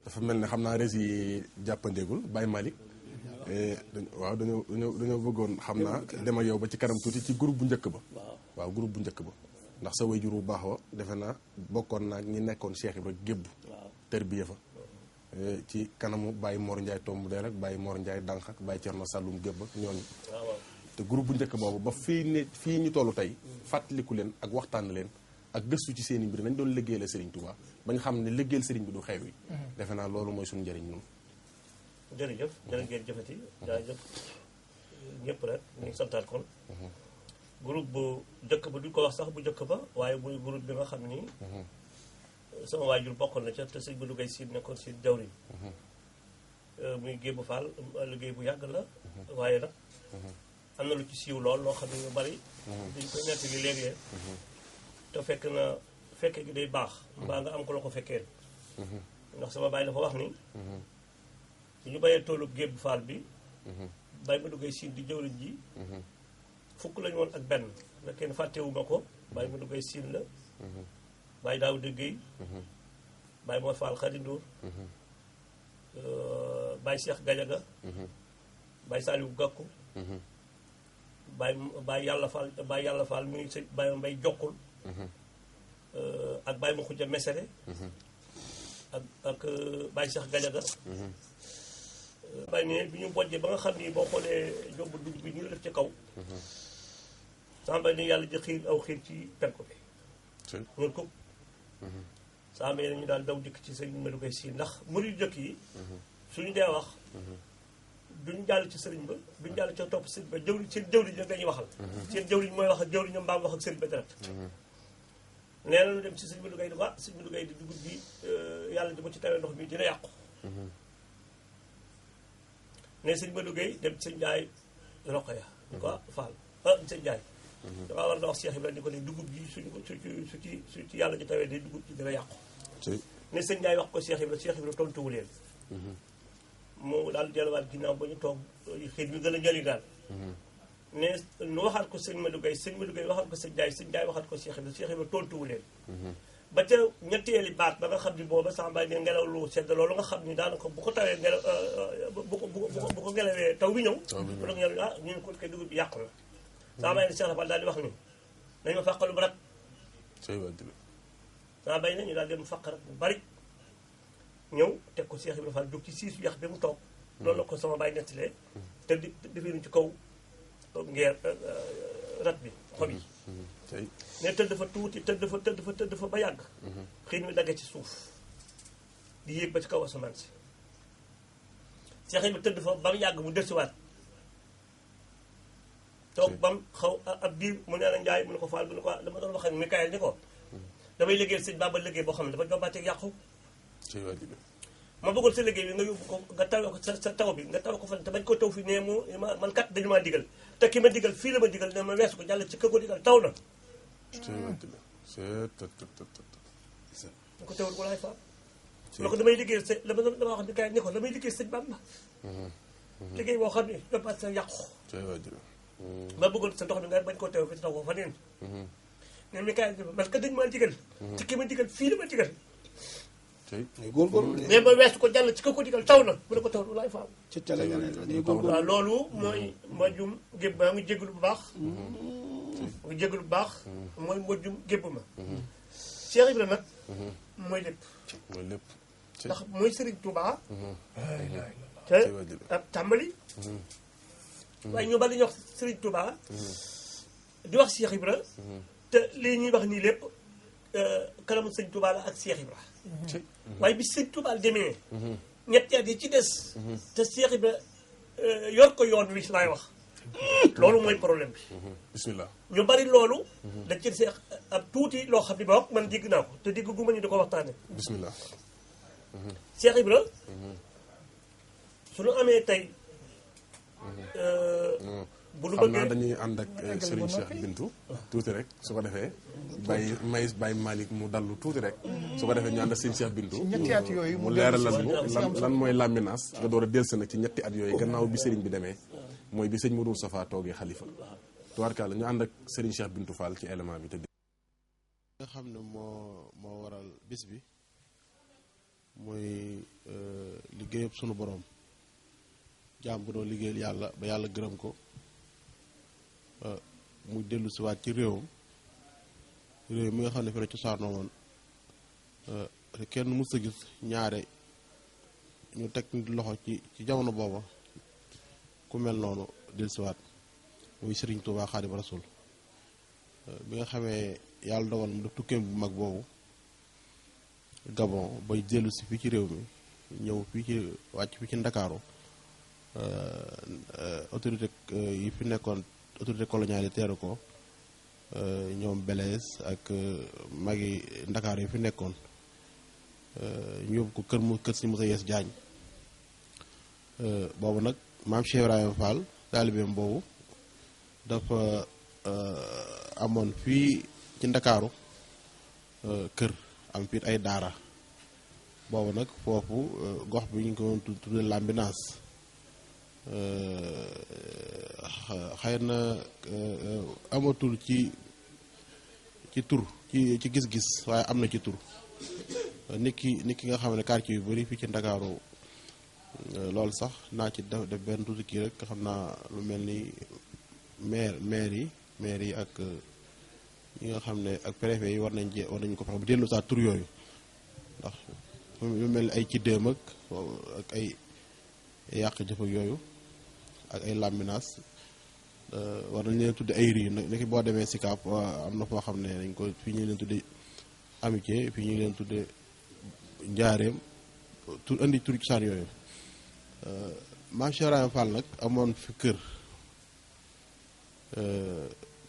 dafa mel ne xam naa Rési yi jàppandeegul Baye Malick waaw dañoo bëggoon xam naa dem ak yow ba ci kanam tuuti ci groupe bu njëkk ba. waaw groupe bu njëkk ba ndax sa wayjur bu baax wa defe naa bokkoon naa ñi nekkoon Cheikh Ibra gébb tërbiya fa ci kanamu Baye Mor Ndiaye tomb dee rek Baye Mor Ndiaye dànq ak Baye Thierno Saloum gébb ak ñooñu te groupe bu njëkk boobu ba fii ñu tollu tey fàttaliku leen ak waxtaan leen ak gëstu ci seen i mbir nañ doon liggéeyal Serigne Touba bañ xam ne liggéeyal Serigne bi du xew yi defe naa loolu mooy suñu njëriñ ñun jërëjëf jërëjëf jëfati jaajëf ñëpp rek ñu ngi santaat kon groupe bu njëkk ba duñ ko wax sax bu njëkk ba waaye muy groupe bi nga xam ni sama waajur bokkoon na ca te sëñ bi lu koy siin nekkoon si jawriñ muy Gébu Fall liggéey bu yàgg la waaye nag am na lu ci siiw lool loo xam ne ñu bari dañ koy nett li léeg-léeg te fekke gi day baax mbaa nga am ko la ko fekkeel ndax sama baay dafa wax ni su ñu bayee toolu Gébu Fall bi bay ma duggee siin di jawriñ ji fukk lañu woon ak benn nga kenn fàttewuma ko bàyyi ma duggee siin la bàyyi daaw dëggéey bàyyi moo Fall Khady Ndour bàyyi Cheikh Gadiaga bàyyi Saliou Gakou bàyyi yàlla Fall muy sëñ bàyyi ma mbay jokkul ak bàyyi ma xujja mesere ak bàyyi Cheikh Gadiaga bàyyi ne bi ñu bojjee ba nga xam ni boo xoolee jomb dugub bi ñu def ci kaw sama bay ni yàlla ji xiir aw xiir ci penku bi ñun ko sama bay nañu daal daw dikk ci sëñ Modou Gueye si ndax murid jëkk yi suñu dee wax duñ jàll ci sëriñ ba duñ jàll ci topp sëriñ ba seen jëwriñ nag dañuy waxal seen jëwriñ mooy wax ak jëwriñ ñoom mbaam wax ak sëriñ ba direct nee na lu dem ci sëñ Modou Gueye di wax sëñ Modou Gueye di dugub bi yàlla di ko ci tawee ndox mi dina yàqu ne sëñ Modou Gueye dem sëñ Ndiaye Rokhaya ñu ko Fall sëñ Ndiaye dafa war na wax Cheikh Ibrahima ni ko ne dugub ji su ci yàlla ji tawee day dugub ji dina yàqu ne sëñ Ndiaye wax ko Cheikh Ibrahima tontuwu leen mu daal delluwaat ginnaaw ba ñu toog xëy bi gën a njëriñ daal ne nu waxaat ko sëñ Modou Gueye waxaat ko sëñ Ndiaye waxaat ko Cheikh Ibrahima tontuwu leen ba ca ñetteeli baat ba nga xam ni booba sambay ne ngelaw lu sedd loolu nga xam ni daanaka bu ko tawee ngelaw bu ko ngelawee taw bi ñëw loolu ngelaw ñu ko kay dugub bi yàqu na sambay ne Cheikh Fall daal di wax ni nañ ma fàqalu ba rak sambay ne ñu daal dem fàq rak bu bari ñëw teg ko Cheikh Ibrahima Fall jóg ci siisu yax bi mu toog loolu la ko sama bay nettalee te defee nu ci kaw ngeer rat bi xob yi ne tëdd dafa tuuti tëdd fa ba yàgg xiin mi dagge ci suuf di yéeg ba ci kaw asamaan si Cheikh Ibrahima tëdd fa ba mu yàgg mu delsiwaat toog bam xaw ab biir mu ne la Njaay mu ne ko Fall mu ne ko dama doon wax ak Mikaël ni ko damay liggéeyal sëñ Bamba liggéey boo xam ne dafa jombaatee yàqu ma bëggoon sa liggéey bi nga yóbbu ko nga taw ko sa taw bi nga taw ko fan te bañ ko taw fi ne mu man kat dañu maa digal te ki ma digal fii la ma digal ne ma weesu ko jàll ci kër ko digal taw na mu ko tawul ko laay fa mu ne ko damay liggéeyal sëñ dama wax ni kay ni ko damay liggéeyal sëñ Bamba liggéey boo xam ne dafa sa yàqu ma bëggoon sa ndox mi nga bañ koo teew fi taw ko fa neen ne mi kaay parce que dañ maa digal ci ki ma digal fii la ma digal góorgóorlu mais ma weesu ko jàll ci ko digal taw na mu ne ko taw laay faaw ci télé waaw loolu mooy mbojum gébb maa ngi jégalu bu baax ngi jégalu bu baax mooy mbojum gébb ma Cheikh Ibrahima nag mooy lépp ndax mooy Serigne Touba te ab tàmbali waaye ñu bari ñu wax Serigne Touba di wax Cheikh Ibra te lii ñuy wax nii lépp kanamu sëñ Touba la ak Cheikh Ibra waaye bi sëñ Touba demee ñetti at yi ci des te Cheikh Ibra yor ko yoon wi laay wax loolu mooy problème bi bismillah ñu bari loolu dañ ci seex ab tuuti loo xam ne ba wax man dégg naa ko te dégg gu ma ni da ko waxtaane bismillah Cheikh Ibra su ñu amee tey bu nu xam naa bëggee dañuy ànd ak Serigne Cheikh Bintou tuuti rek su ko defee bàyyi Malick mu dallu tuuti rek su ko defee ñu ànd ak Serigne Cheikh Bintou ñetti at yooyu mu leeralal ñu lan mooy laminaas nga door a dellusi nag ci ñetti at yooyu gannaaw bi Serigne bi demee mooy bi sëñ Modou Moustapha toogee xalifa tubaarkàlla ñu ànd ak Serigne Cheikh Bintou Fall ci élément bi te nga xam ne moo waral bis bi mooy liggéeyab sunu borom jaam bu doon liggéeyal yàlla ba yàlla gërëm ko muy dellu siwaat ci réew mi nga xam ne fi la cosaanoo woon te kenn mës a gis ñaare ñu teg nit loxo ci jamono booba ku mel noonu dellu siwaat muy Serigne Touba Xaadimu Rasuul bi nga xamee yàlla dogal mu def tukkeem bu mag boobu Gabon bay dellu si fii ci réew mi ñëw fii ci wàcc fii ci Ndakaaru autorité yi fi nekkoon autorité coloniale yi teeru ko ñoom Blaise ak magi Ndakaaru yi fi nekkoon ñu yóbbu ko kër si Moussa Yes Diagne boobu nag maam Cheikh Ibrahima Fall taalibeem boobu dafa amoon fii ci Ndakaaru kër am fiit ay daara boobu nag foofu gox bi ñu ko tudde Lambinaas xëy na amatul ci tur ci gis-gis waaye am na ci tur nit ki nga xam ne quartier yu bari fii ci Ndakaaru loolu sax naa ci def benn tuuti kii rek xam naa lu mel ni maire yi ak ñi nga xam ne ak préfet yi war nañ ko fexe bu dellu saa tur yooyu ndax lu mel ni ay ci déem ak ay yàq jëf ak yooyu ak ay laminaas war nañ leen tudde ay rii nag boo demee Sicap am na foo xam ne dañ ko fii ñu leen tudde amitié fii ñu leen tudde njaareem tur indi tur cosaan yooyu Maam Cheikh Ibrahima Fall nag amoon fi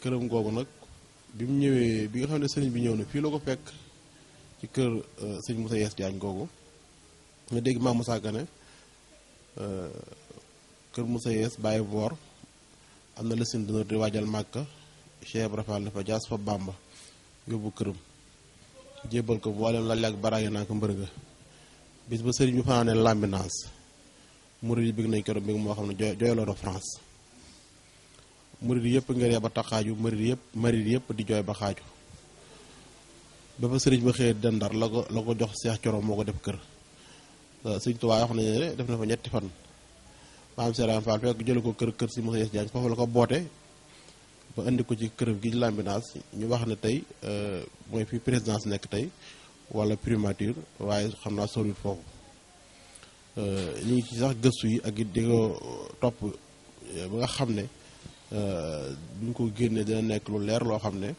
këram googu nag bi mu ñëwee bi nga xam ne sëriñ bi ñëw na fii la ko fekk ci kër sëñ Moussa Yes Diagne googu nga dégg Maam Moussa Gane kër Moussa Yes bàyyi boor am na leçon d'honneur di waajal Màkka Cheikh Ibrahima Fall dafa jaas fa Bàmba yóbbu këram jébbal ko mboolem la ak baraage naa ko mbërëga bis ba sëriñ bi fanaane Lambinaas murid yi bëgg nañ keroog mbég moo xam ne jooyloo na France murid yëpp nga ree ba taxaaju murid yëpp di jooy ba xaaju ba fa sëriñ ba xëyee dendar la ko jox Seex Coro moo ko def kër sëriñ Tuubaa wax nañu ne def na fa ñetti fan Maam Cheikh Ibrahima Fall fekk jële ko kër si Moussa Yes Diagne foofu la ko boote ba indi ko ci këram gi Lambinaas ñu wax ne tey mooy fi présidence nekk tey wala primature waaye xam naa soriwul foofu ñu ngi ci sax gëstu yi ak di ko topp ba nga xam ne bu ñu ko génnee dina nekk lu leer loo xam ne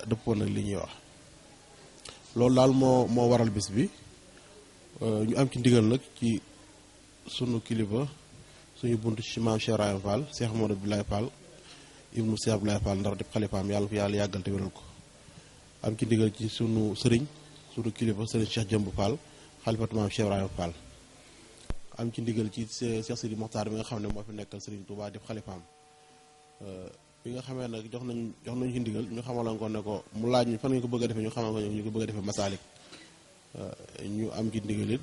dëppoon nag li ñuy wax loolu daal moo waral bis bi ñu am ci ndigal nag ci sunu kilifa suñu buntu ci Maam Cheikh Ibrahima Fall Cheikh Modou Abdoulaye Fall ibnu Cheikh Abdoulaye Fall ndar di xalifaam yàlla fi yàlla yàggal te wéral ko am ci ndigal ci sunu sëriñ sunu kilifa sëriñ Cheikh Jëmb Fall xalifatu Maam Cheikh Ibrahima Fall am ci ndigal ci Cheikh Sidi Mokhtar bi nga xam ne moo fi nekkal sëriñ Touba di xalifaam bi nga xamee nag jox nañu ci ndigal ñu xamaloon ko ne ko mu laaj ñu fan nga ko bëgg a defee ñu xamal ko ñu ko bëgg a defee Masalik ñu am ci ndigal it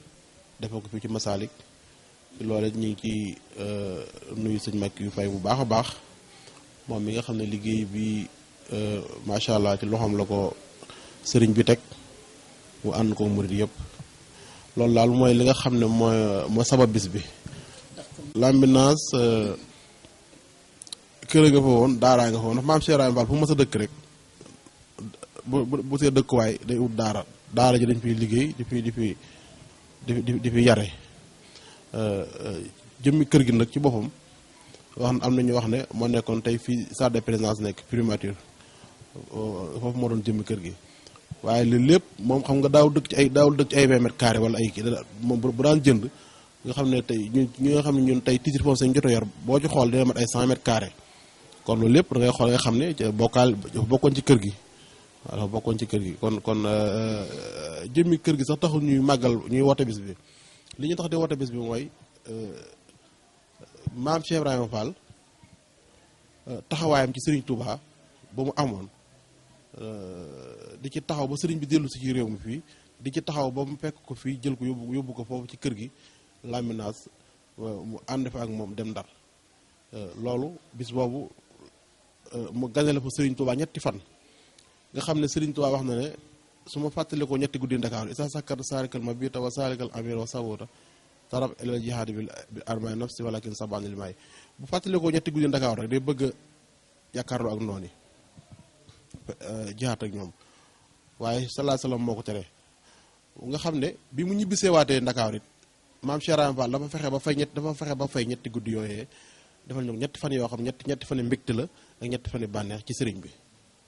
defe ko fii ci Masalik loolu ñu ngi ci nuyu sëñ Makki yu fay bu baax a baax moom mi nga xam ne liggéey bi macha allah ci loxoom la ko sëriñ bi teg mu ànd ko murid yëpp loolu daal mooy li nga xam ne mooy sabab bis bi. Lambinaas kër nga fa woon daaraa nga fa woon ndax maam Cheikh Ibrahima Fall fu mu mës a dëkk rek bu see dëkkuwaay day ut daara ji dañ fiy liggéey di fi yare jëmmi kër gi nag ci boppam wax am na ñu wax ne moo nekkoon tey fii salle de présidence nekk primature foofu moo doon jëmmi kër gi waaye li lépp moom xam nga daawul dëkk ci ay 20 mètres carrés wala ay kii moom bu daan jënd nga xam ne tey ñi nga xam ne ñun tey titre foncier sañ jot a yor boo ci xool dina mat ay 100 mètres carrés kon loolu lépp da ngay xool nga xam ne bokkoon ci kër gi waaw dafa bokkoon ci kër gi kon jëmmi kër gi sax taxul ñuy màggal ñuy woote bis bi li ñu tax di woote bis bi mooy maam Cheikh Ibrahima Fall taxawaayam ci Serigne Touba ba mu amoon di ci taxaw ba Serigne bi dellu si ci réew mi fii di ci taxaw ba mu fekk ko fii jël ko yóbbu ko foofu ci kër gi Lambinaas mu ànd fa ak moom dem Ndar loolu bis boobu mu ganale fa Serigne Touba ñetti fan nga xam ne Serigne Touba wax na ne su ma fàttalikoo ñetti guddi Ndakaaru isa sakkar saarikal ma biita wa saarikal amir wa saboota tarab elal jihaadi bi armay nafsi walakin sabanil may bu fàttalikoo ñetti guddi Ndakaaru rek day bëgg a jàkkaarloo ak noonu jihaat ak ñoom waaye salaa salaam moo ko tere nga xam ne bi mu ñibbisee waatee Ndakaaru it maam Cheikh Ibrahima Fall dafa fexe ba fay ñetti guddi yooyee defal ñu ñetti fan yoo xam ñetti fan mbégte la ak ñetti fan bànneex ci sëriñ bi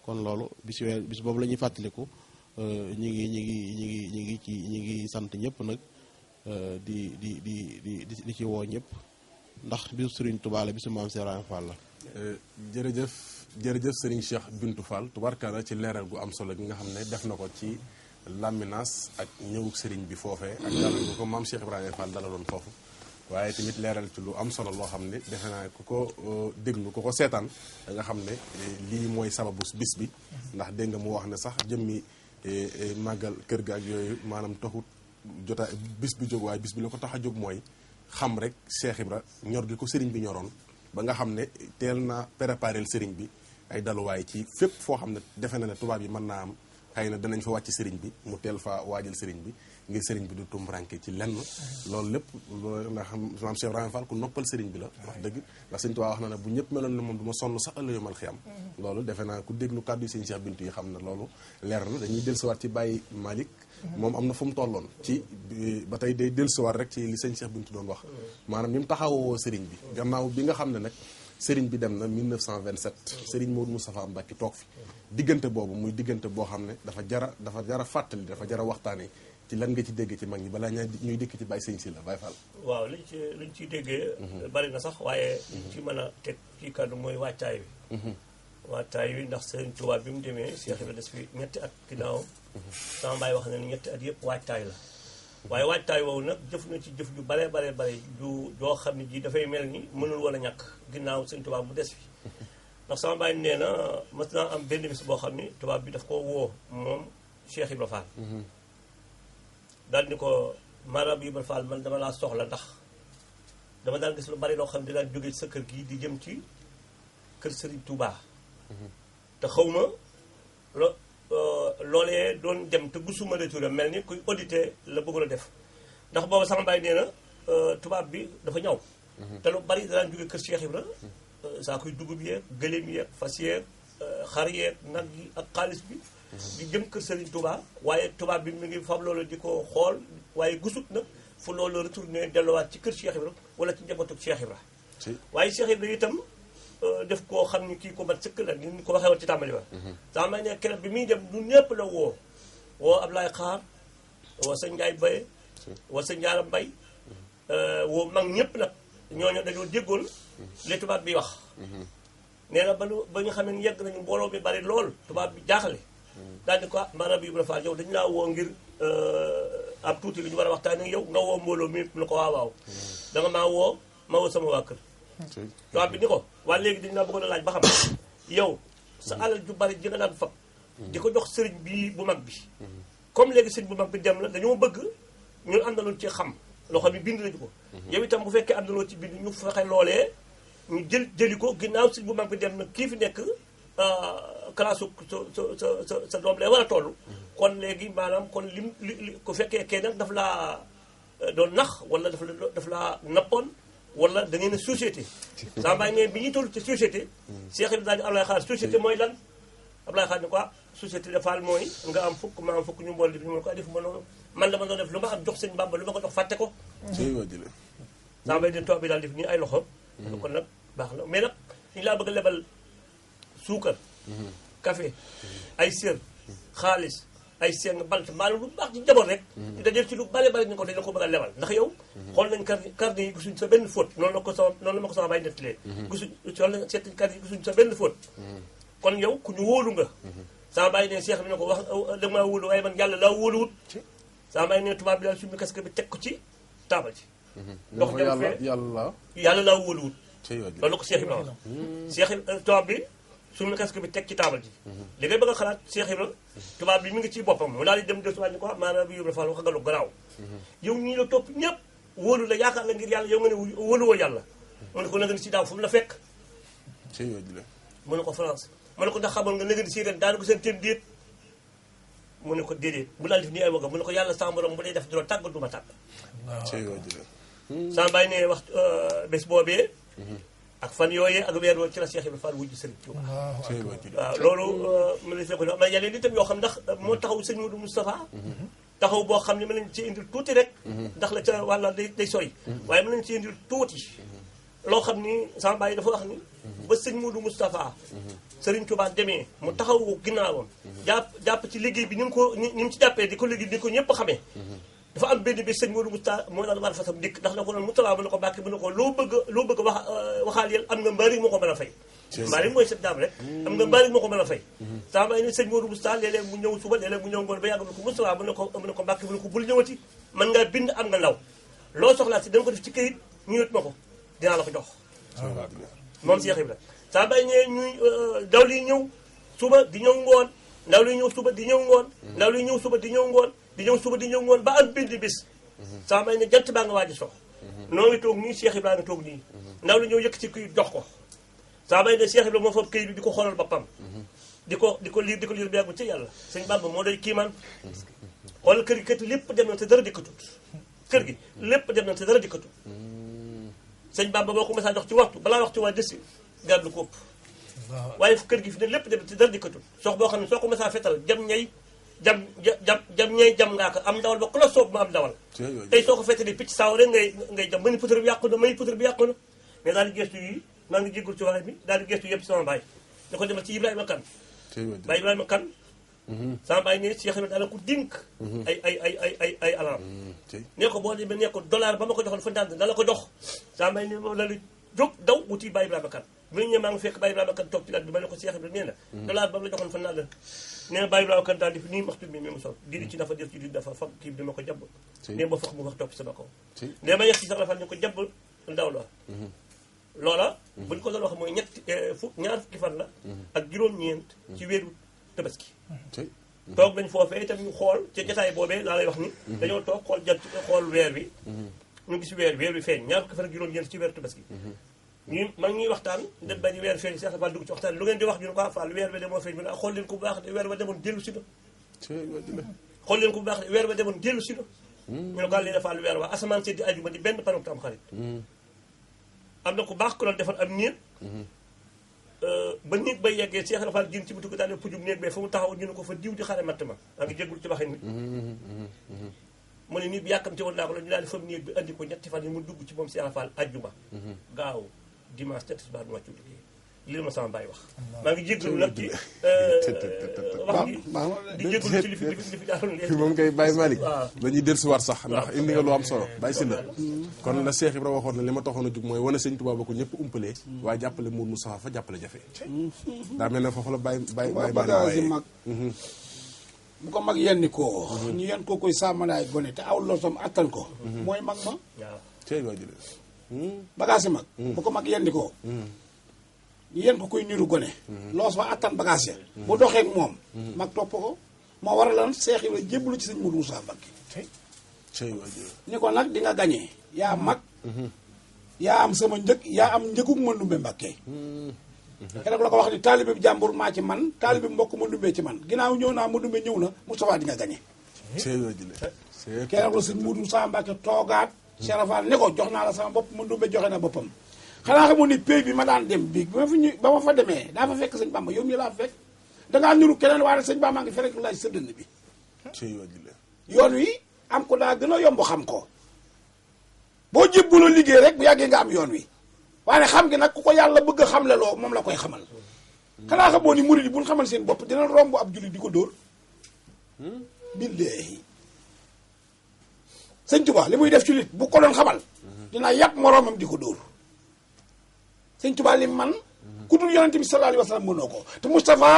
kon loolu bis boobu la ñuy fàttaliku ñi ngi sant ñëpp nag di ci woo ñëpp ndax bisu Serigne Touba la bisu maam Cheikh Ibrahima Fall la. jërëjëf Serigne Cheikh Bintou Fall tubarkalla ci leeral gu am solo gi nga xam ne def na ko ci Lambinaas ak ñëwug Serigne bi foofee ak dalal gu ko maam Cheikh Ibrahima Fall dalaloon foofu. waaye tamit leeral ci lu am solo loo xam ne defe naa ku ko déglu ku ko seetaan da nga xam ne lii mooy sababu bis bi ndax dégg nga mu wax ne sax jëmmi màggal kër ga ak yooyu maanaam taxut jotaay bis bi jóg waaye bis bi la ko tax a jóg mooy xam rek Cheikh Ibra ñor gi ko sëriñ bi ñoroon ba nga xam ne teel naa préparé sëriñ bi ay daluwaay ci fépp foo xam ne defe na ne tubaab yi mën naa am xëy na danañ fa wàcc sëriñ bi mu teel fa waajal sëriñ bi ngir sëriñ bi du tumranke ci lenn loolu lépp loolu ndax maam Cheikh Ibrahima Fall ku noppal sëriñ bi la wax dëgg ndax sëñ Tuubaa wax na ne bu ñëpp meloon ne moom du ma sonn sax ëllëg yomal xiyam loolu defe naa ku déglu kàddu yi sëñ Cheikh Bintou yi xam na loolu leer na dañuy dellusiwaat ci Baye Malick moom am na fu mu tolloon ci ba tey day dellusiwaat rek ci li sëñ Cheikh Bintou doon wax maanaam ni mu taxawoo sëriñ bi gannaaw bi nga xam ne nag sëriñ bi dem na 1927 sëriñ Modou Moustapha Mbacké toog fi diggante boobu muy diggante boo xam ne dafa jara fàttali dafa jara waxtaane ci lan nga ci dégg ci mag ñi balaa ñuy dikk ci Baye Sëñ si la Baye Fall. waaw liñ ciy déggee bari na sax waaye liñ ci mën a teg ci kàddu mooy waajtaay wi waajtaay wi ndax Sëriñ Tuubaa bi mu demee Cheikh Ibrahima des fi ñetti at ginnaawam sama baay wax na ne ñetti at yëpp waajtaay la waaye waajtaay woowu nag jëf na ci jëf ju bare joo xam ne ji dafay mel ni mënul woon a ñàkk ginnaaw Sëriñ Tuubaa mu des fi ndax sama baay nee na mas naa am benn bis boo xam ni tubaab bi daf ko woo moom Cheikh Ibrahima Fall daal ni ko maanaam Ibrahima Fall man dama laa soxla ndax dama daan gis lu bari loo xam ne daan jóge ci sa kër gi di jëm ci kër Serigne Touba te xaw ma loolee doon dem te gisuma retour mel ni kuy audité la bëggoon a def ndax booba sama baay nee na tubaab bi dafa ñaw te lu bari daan jóge kër Cheikh Ibra saa kuy dugub yeeg gëléem yeeg fas yeeg xar yeeg nag yi ak xaalis bi di jëm kër Serigne Touba waaye tubaab bi mi ngi fab loolu di ko xool waaye gisut nag fu loolu retourné delluwaat ci kër Cheikh Ibra wala ci njabootu Cheikh Ibra waaye Cheikh Ibra itam def koo xam ni kii ko mat sëkk la ni ko waxee woon ci tàmbali ba sama may ne keroog bi muy dem ñun ñëpp la woo Ablaye Xaar woo sa Njaay Baye woo sa Njaara Mbay woo mag ñëpp nag ñooñu dañoo déggoon li tubaab bi wax nee na ba ñu xamee ni yegg nañu mbooloo mi bari lool tubaab bi jaaxle daal di ko maanaam Ibrahima Fall yow dañu laa woo ngir am tuuti lu ñu war a waxtaan ak yow nga woo mbooloo mi na ko waaw danga maa woo ma woo sama waa kër tubaab bi ni ko waa léegi dañu laa bëggoon a laaj ba xam yow sa alal ju bari ji nga daan fab di ko jox sëriñ bi bu mag bi comme léegi sëriñ bu mag bi dem la dañoo bëgg ñun àndaloon ci xam loo xam ne bind nañu ko yow itam bu fekkee am na loo ci bind ñu fexe loolee ñu jëli ko ginnaaw sëñ bu mag bi dem na kii fi nekk classe sa doom lay war a toll kon léegi maanaam kon li ku fekkee kee nag daf laa doon nax wala daf laa nappoon wala da ngeen a société saa mbaay ne bi ñuy toll ci société Cheikh Ibrahima daal di Ablaye Xaar société mooy lan Ablaye Xaar ni quoi société defal mooy nga am fukk ma am fukk ñu mbool di ñu mën ko def ma noonu man dama doon def lu ma am jox sëñ Bamba lu ma ko jox fàtte ko saa mbaay den toog bi daal def nii ay loxo kon nag baax na mais nag ñu laa bëgg a lebal suukar café ay sër xaalis ay seng bant maanaam lu baax ci njaboot rek da def ci lu bale bale ñu ko dañ la ko bëgg a lebal ndax yow xool nañ carte yi gisuñ sa benn faute noonu la ma ko sama bay nettalee gisuñ xool nañ seet carte yi gisuñ sa benn faute kon yow ku ñu wóolu nga sama bàyyi ne Cheikh bi ne ko wax da maa wóolu waaye man yàlla laa wóoluwut sama bàyyi ne tubaab bi daal suñu casque bi teg ko ci taabal ci ndox dem fee yàlla laa wóoluwut loolu ko Cheikh Ibrahima wax Cheikh tubaab bi suñu casque bi teg ci taabal ji li ngay bëgg a xalaat Cheikh Ibrahima tubaab bi mi ngi ci boppam mu daal di dem de tubaab ni ko maanaam bi yóbbu wax nga lu garaaw yow ñii la topp ñëpp wóolu la yaakaar la ngir yàlla yow nga ne wóoluwoo yàlla mu ne ko nanga ni si daaw fu mu la fekk mu ne ko France mu ne ko ndax xamoon nga nanga ni si ren daana ko seen téem déet mu ne ko déedéet bu daal def nii ay waga mu ne ko yàlla sama borom bu dee def dina tàgg du ma tàgg sama bàyyi ne wax bés boobee ak fan yooyee ak weer ci la Cheikh Ibrahima Fall wujj Sëriñ Tuuba waaw loolu mën nañu fekk am na yeneen itam yoo xam ndax moo taxaw sëñ Modou Moustapha taxaw boo xam ne mën nañu ci indil tuuti rek ndax la ca wàlla day sori waaye mën nañu ci indil tuuti loo xam ni sama bàyyi dafa wax ni ba sëñ Modou Moustapha Sëriñ Tuuba demee mu taxaw ginnaawam jàpp ci liggéey bi ni mu ci jàppee di ko liggéey di ko ñëpp xamee dafa am benn bi sëñ Modou Moustapha moo daan war fasam dikk ndax da ko doon Moustapha mu ne ko Mbàkke mu ne ko loo bëgg wax waxaal yéen am nga mbaari moo ko mën a fay mbaari mooy sëb daam rek am nga mbaari moo ko mën a fay sama bay ni sëñ Modou Moustapha léeg-léeg mu ñëw suba léeg-léeg mu ñëw ngoon ba yàgg mu ne ko Moustapha mu ne ko Mbàkke mu ne ko bul ñëwati mën ngaa bind am nga ndaw loo soxlaa si danga ko def ci këyit ñu yët ma ko dinaa la ko jox moom Cheikh Ibrahima sama bay ne ñuy daw li ñëw suba di ñëw ngoon ndaw li ñëw suba di ñëw ngoon ndaw li ñëw suba di ñëw ngoon di ñëw suba di ñëw ngoon ba am bind bis sama bay ne jant baa nga waaj a sox noo ngi toog nii Cheikh Ibrahima toog nii ndaw li ñëw yëkk ci këyit jox ko sama bay ne Cheikh Ibrahima moo fab këyit bi di ko xoolal boppam di ko liir bi yàggu ci yàlla sëñ Bamba moo doy kiimaan xoolal kër gi kat lépp dem na te dara dikkatut kër gi lépp dem na te dara dikkatut sëñ Bamba boo ko mësaa dox ci waxtu balaa waxtu waa desi gàddu ko ëpp waaye fu kër gi fi ne lépp dem na te dara dikkatut sox boo xam ne soo ko mësaa fetal jam ñay jam ngaa ko am ndawal ba ku la soob ma am ndawal tey soo ko fetalee picc saaw rek ngay jam mani putar bi yàqu na mais daal di gestu yi maa ngi jéggul ci waxe bi daal di gestu yëpp sama baay da ko demal ci Ibrahima Kane baay Ibrahima Kane sama baay ne Cheikh Ibrahima daal ko dénk ay alam ne ko boo demee ne ko dollar ba ma ko joxoon fa ndànd da la ko jox sama baay ne moom la jóg daw wuti baay Ibrahima Kane bi ñu ñëwee maa ngi fekk baay Ibrahima Kane toog ci laaj bi ma ne ko Cheikh Ibrahima nee na dollar ba ma la joxoon fa ndànd nee na baay Ibrahima Kane daal di fi nii waxtu bi mi mu sol di ci dafa def ci di dafa fab kii bi dama ko jabb ne ba fax mu wax topp sama kaw ne ma yegg ci sax la fa ñu ko jabb ndaw la loola buñ ko doon wax mooy ñaar fukki fan la ak juróom-ñeent ci weeru tabaski toog nañ foofee itam ñu xool ca jotaay boobee laa lay wax ni dañoo toog xool weer bi ñu gis weer bi feeñ ñaar fukki fan ak juróom-ñeent ci weeru tabaski mag ñuy waxtaan dem ba ñu weer feeñ Cheikh Fall dugg ci waxtaan lu ngeen di wax ñu ne ko Fall weer ba demoo feeñ mu ne xool leen ko bu baax de weer ba demoon dellu si na xool leen ko bu baax de weer ba demoon dellu si na ñu ne ko leen Fall weer waa asamaan seddi ajuma di benn panam tam xarit am na ku baax ku doon defar am néeg ba néeg bay yeggee Cheikh Fall jën ci bu tukki daal pujum néeg bee fa mu taxaw ñu ne ko fa diw di xare matt ma maa ngi jéggul ci waxin bi mu ne nit bi yàkkamte woon naa ko la ñu daal di fam néeg bi andi ko ñetti fan yi mu dugg ci moom Cheikh Fall ajjuma gaaw dimanche ca tisbaar mu wàccu liggéey lii ma sama baay wax maa ngi jégalu nag ci wax di jégalu ci li fi daaloon léegi moom kay Baye Malick dañuy dellusiwaat sax ndax indi nga lu am solo Baye Sylla kon la Cheikh Ibrahima waxoon ne li ma taxoon a jug mooy wane sëñ Tuubaa ba ko ñëpp umpalee waaye jàppale Mour Moustapha fa jàppale jafe daa mel ne foofu la Baye bagage mag bu ko mag yenni ko ñu yen ko koy sàmmalaay gone te aw losam attan ko mooy mag ma bagage mag bu ko mag yenni ko ñu yen ko koy niru gone loos fa attan bagage ya bu doxeek moom mag topp ko moo war a lan Cheikh Ibrahima jébbalu ci sëñ Modou Moussa Mbacké cey waajur ni ko nag di nga gañee yaa mag yaa am sama njëg yaa am njëgug Mandumbe Mbàkke keroog la ko wax ni taalibe bi jàmbur maa ci man taalibe bi mbokk Mandumbe ci man ginnaaw ñëw naa Mandumbe ñëw na Moustapha di nga gañee cey waajur keroog la sëñ Muudu Saa Mbàkke toogaat Serafal ne ko jox naa la sama bopp Mandumbe joxe na boppam xanaa xamoon ni pays bi ma daan dem bii ba ma fa demee daa fa fekk sëñ Bamba yow mii laa fa fekk dangaa niru keneen waaye sëñ Bamba ngi ferek laaj sa dënn bi cey waajur yoon wi am ko daa gën a yomb xam ko boo jébbuloo liggéey rek bu yàggee nga am yoon wi waaye xam gi nag ku ko yàlla bëgg a xamle loo moom la koy xamal xanaa xamoon ni murid yi bu ñu xamal seen bopp dina romb ab jullit di ko dóor billaahi sëñ Tuba li muy def ci nit bu ko doon xamal dina yàpp moroomam di ko dóor sëñ Tuba li man ku dul yonente bi sallallahu alayhi wa sallam mënoo ko te Moustapha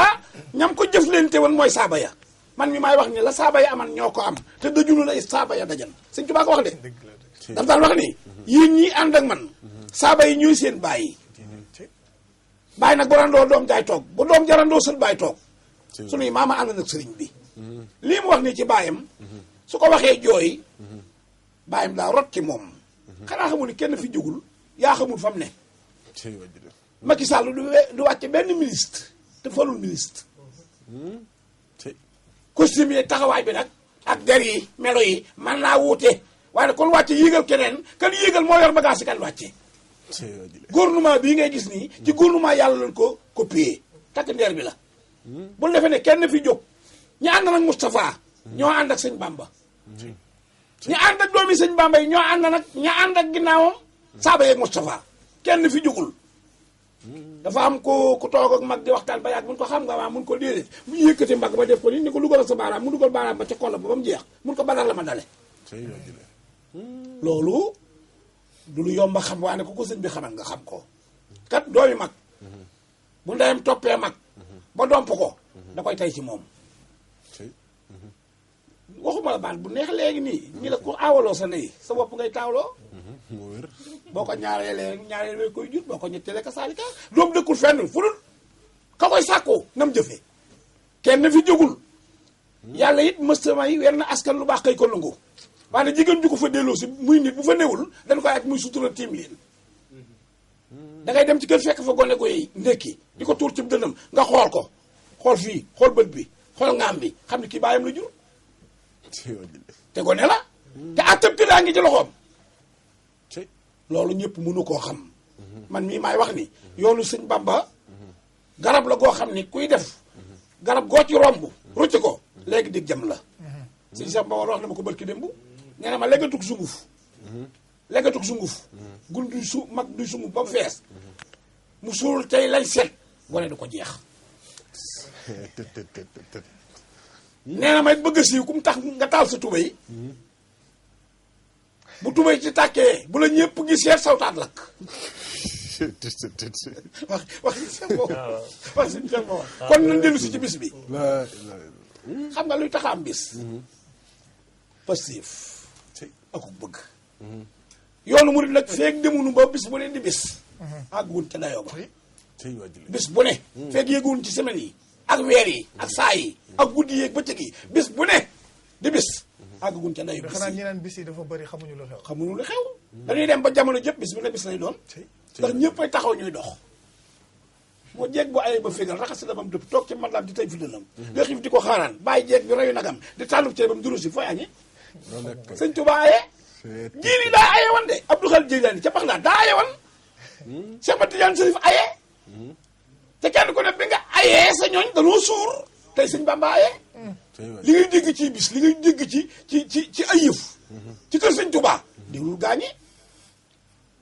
ñam ko jëflante woon mooy saaba ya man mi maay wax ni la saaba ya aman ñoo ko am te dajunu la saaba ya dajan sëñ Tuba ko wax de daf daan wax ni yéen ñii ànd ak man saaba yi ñuy seen bàyyi bàyyi nag bu randoo doom jaay toog bu doom jarandoo sët bàyyi toog sunuy maama ànd nag sëriñ bi lii mu wax nii ci baayam su ko waxee jooy baayam daa rot ci moom xanaa xamul ni kenn fi jógul yaa xamul fa mu ne Macky Sall du wàcce benn ministre te falul ministre costume yi taxawaay bi nag ak der yi melo yi man naa wuute waaye nag kon wàcce yéegal keneen kan yéegal moo yor bagage yi kan wàcce gouvernement bii ngay gis nii ci gouvernement yàlla lañ ko copier takk ndeer bi la bul defee ne kenn fi jóg ñi ànd nag Moustapha ñoo ànd ak sëñ Bamba ñi ànd ak doomi sëñ Bamba yi ñoo ànd nag ña ànd ak ginnaawam saaba yeeg Moustapha kenn fi jógul dafa am ku toog ak mag di waxtaan ba yàgg mun ko xam nga waa mun ko déedéet mu yëkkati mbagg ba def ko ni ko dugal sa baaraam mu dugal baaraam ba ca koll ba mu jeex mun ko badar la ma dale loolu du lu yomb a xam waaye ne ku ko sëñ bi xamal nga xam ko kat doomi mag bu ndeyam toppee mag ba domp ko da koy tay ci moom waxuma la baat bu neex léegi nii ñi la ku aawaloo sa ndey sa bopp ngay taawloo boo ko ñaareelee koy jur boo ko ñettelee ka saalika doom dëkkul fenn fu dul ka koy sàkkoo nam jëfee kenn fi jógul yàlla it mëstamay wenn askan lu baax kay ko lungu waaye jigéen ju ko fa delloo si muy nit bu fa newul dañ koy ak muy sutura tiim leen da ngay dem ci kër fekk fa gone koy ndekki di ko tuur ci dënnam nga xool ko xool fii xool bët bi xool ngaam bi xam ne kii baayam la jur te gone la te attab ti daa ngi ci loxoom loolu ñëpp mënu koo xam man mii maay wax ni yoonu sëñ Bamba garab la goo xam ni kuy def garab goo ci romb rucc ko léegi dig jam la sëñ Cheikh Bamba wax na ma ko barki démb nee na ma leggatug sunguf leggatug sunguf gun duy mag duy sunguf ba mu fees mu suul tey lañ seet gone du ko jeex nee na may bëgg a siiw ku mu tax nga taal sa tubéy bu tubéy ci tàkkee bu la ñëpp gisee sawtaat lakk wax si Cheikh Bamba kon nañ dellu si ci bis bi xam nga luy tax am bis passif ak bëgg yoonu murid nag feeg demunu ba bis bu ne di bis àgguwun ca dayoo ba bis bu ne feeg yéeguwun ci semaine yi ak weer yi ak saa yi ak guddi yeeg bëccëg yi bis bu ne di bis àgguwun ca dayoo bis xanaa ñeneen bis yi dafa bëri xamuñu lu xew xamuñu lu xew dañuy dem ba jamono jëpp bis bu ne bis lay doon ndax ñëpp ay taxaw ñuy dox moo jeeg bu ayee ba fégal raxas la bam dëpp toog ci matlaam di tey fi dënam nga xiif di ko xaaraan bàyyi jeeg bi reyu nagam di tàllub cee bam duru si fooy añe sëñ Tuba aye jiili daa aye wan de Abdou Khadir Jeylaani ca Baxdaad daa aye wan Cheikh Ahmad Tidiane Chérif aye te kenn ku ne bi nga ayee sa ñooñ danoo suur tey sëñ Bamba aye li ngay dégg ci bis li ngay dégg ci ay yëf ci kër sëñ Tuba déglul gaañi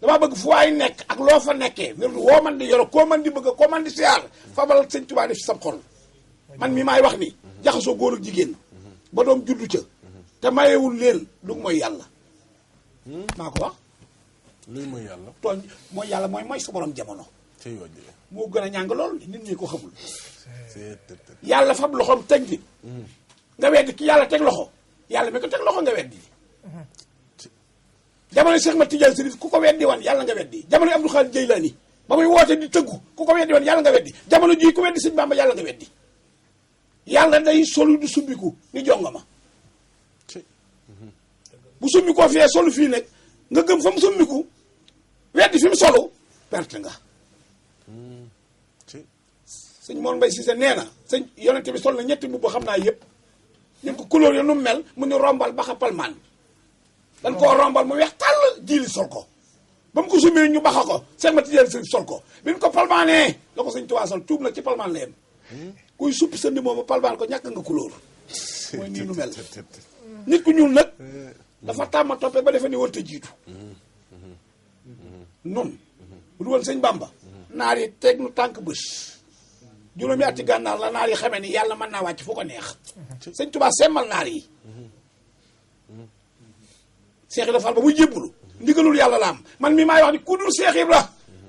damaa bëgg fu waay nekk ak loo fa nekkee wér woo man di yoro koo man di bëgg koo man di siyaar fabal sëñ Tuba def ci sam xol man mi maay wax ni jaxasoo góor ak jigéen ba doom juddu ca te mayewul leen lu mooy yàlla maa ko wax luy mooy yàlla tooñ mooy yàlla mooy sa borom jamono moo gën a ñàng lool nit ñi ko xamul yàlla fab loxoom teg nit nga weddi ki yàlla teg loxo yàlla mi ko teg loxo nga weddi jamono Cheikh Ahmad Tidiane Chérif ku ko weddi wan yàlla nga weddi jamono Abdou Khadir Jeylaani ba muy woote di tëggu ku ko weddi wan yàlla nga weddi jamono jii ku weddi sëñ Bamba yàlla nga weddi yàlla day solu du subbiku ni jonga ma bu summi koo fee solu fii nag nga gëm fa mu summiku weddi fi mu solu perte nga sëñ Mor Mbaye Cissé nee na sëñ yonent bi sol na ñetti mbubb xam naa yëpp ñun ko couleur yi nu mu mel mu ni rombal baxa palmaan dañ koo rombal mu weex tàll jiili sol ko ba mu ko sumee ñu baxa ko Cheikh Mati Diène sëñ sol ko bi ñu ko palmaanee la ko sëñ Tuubaa sol tuub nag ci palmaan leen kuy suppi sa ndi moom palmaan ko ñàkk nga couleur mooy nii nu mel nit ku ñuul nag dafa tàmma toppee ba defe ni war te jiitu nun bu du woon sëñ Bamba naar yi teg nu tànk bés juróomi ati gànnaar la naar yi xamee ni yàlla mën naa wàcc fu ko neex sëñ Tuubaa semmal naar yi Cheikh Ibra Fall ba muy jébbulu ndigalul yàlla la am man mii maay wax ni ku dul Cheikh Ibra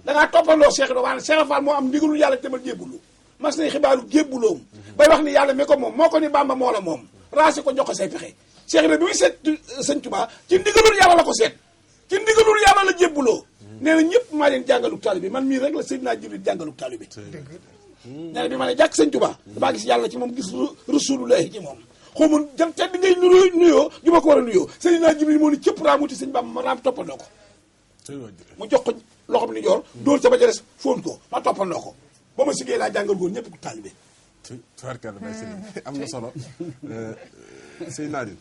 dangaa toppandoo Cheikh Ibra waaye Cheikh Ibra Fall moo am ndigalul yàlla demal jébbulu mas nañ xibaaru jébbuloom bay wax ni yàlla mi ko moom moo ko ni Bamba moo la moom raasi ko jox ko say pexe Cheikh Ibra bi muy seet sëñ Tuubaa ci ndigalul yàlla la ko seet ci ndigalul yàlla la jébbuloo nee na ñëpp maa leen jàngaluk taalibe man mii rek la Seydina Jibril jàngaluk taalibe nee na bi ma ne jàkk sëñ Tuubaa damaa gis yàlla ci moom gis rasulullahi ci moom xaw ma jam tedd ngay nuyoo ju ma ko war a nuyoo Seydina Jibril moo ni cëpp raamuti sëñ Bamba ma raam toppandoo ko mu jox ko loxo bi ni joor dóor ca ba ca des fóon ko ma toppandoo ko ba ma siggee laa jàngal góor ñëpp ku taalibe tubaarkalla bay sëñ am na solo sëñ Nadine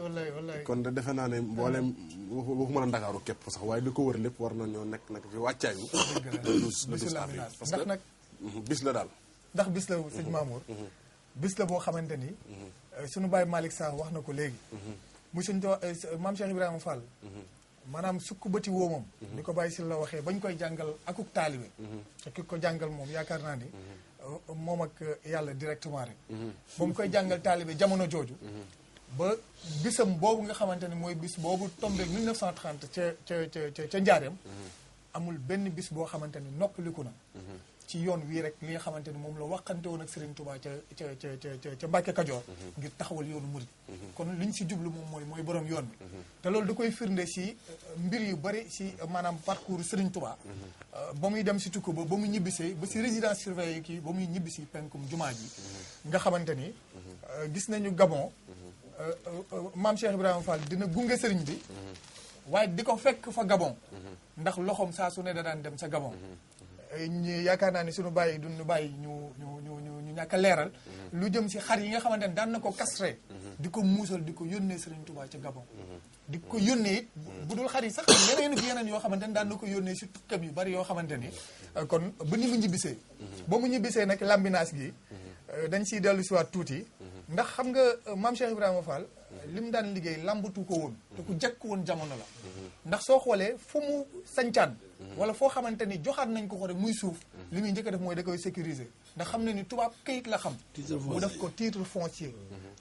wallaay kon de defe naa ne mboolem waxuma la Ndakaaru képp sax waaye li ko wër lépp war na ñoo nekk nag ci wàccaayu bisu Lambinaas parce ndax que nag bis la daal ndax bis la sëñ Mamour bis la boo xamante ni suñu baay Malick Sarr wax na ko léegi muy suñ to maam Cheikh Ibrahima Fall maanaam sukk bëti woomam ni ko bàyyi si la waxee bañ koy jàngal akuk taalibe te ki ko jàngal moom yaakaar naa ni moom ak yàlla directement rek ba mu koy jàngal taalibe jamono jooju ba bisam boobu nga xamante ni mooy bis boobu tombé 1930 ca Njaareem amul benn bis boo xamante ni noppaliku na ci yoon wii rek li nga xamante ni moom la waxante woon ak Serigne Touba ca Mbàkke Kajoor ngir taxawal yoonu murit kon liñ si jublu moom mooy borom yoon bi te loolu da koy firnde si mbir yu bari si maanaam parcours Serigne Touba ba muy dem si tukku ba mu ñibbisee ba si résidence surveillée kii ba muy ñibbisi penkum jumaa ji nga xamante ni gis nañu Gabon maam Cheikh Ibrahima Fall dina gunge Serigne bi waaye di ko fekk fa Gabon ndax loxoom saa su ne da daan dem sa Gabon yaakaar naa ni suñu bàyyi duñu bàyyi ñu ñàkk a leeral lu jëm si xar yi nga xamante ne daan na ko castré di ko muusal di ko yónnee Serigne Touba ca Gabon di ko yónnee it bu dul xar yi sax yeneen yoo xamante ne daan na ko yónnee si tukkam yu bari yoo xamante ni kon ba ni mu ñibbisee ba mu ñibbisee nag Lambinaas gi dañ siy dellu si waat tuuti ndax xam nga maam Cheikh Ibrahima Fall li mu daan liggéey lambatu ko woon te ku jekk woon jamono la ndax soo xoolee fu mu sancaan wala foo xamante ni joxaat nañ ko rek muy suuf li muy njëkk a def mooy da koy sécuriser ndax xam ne ni tubaab kayit la xam mu def ko titre foncier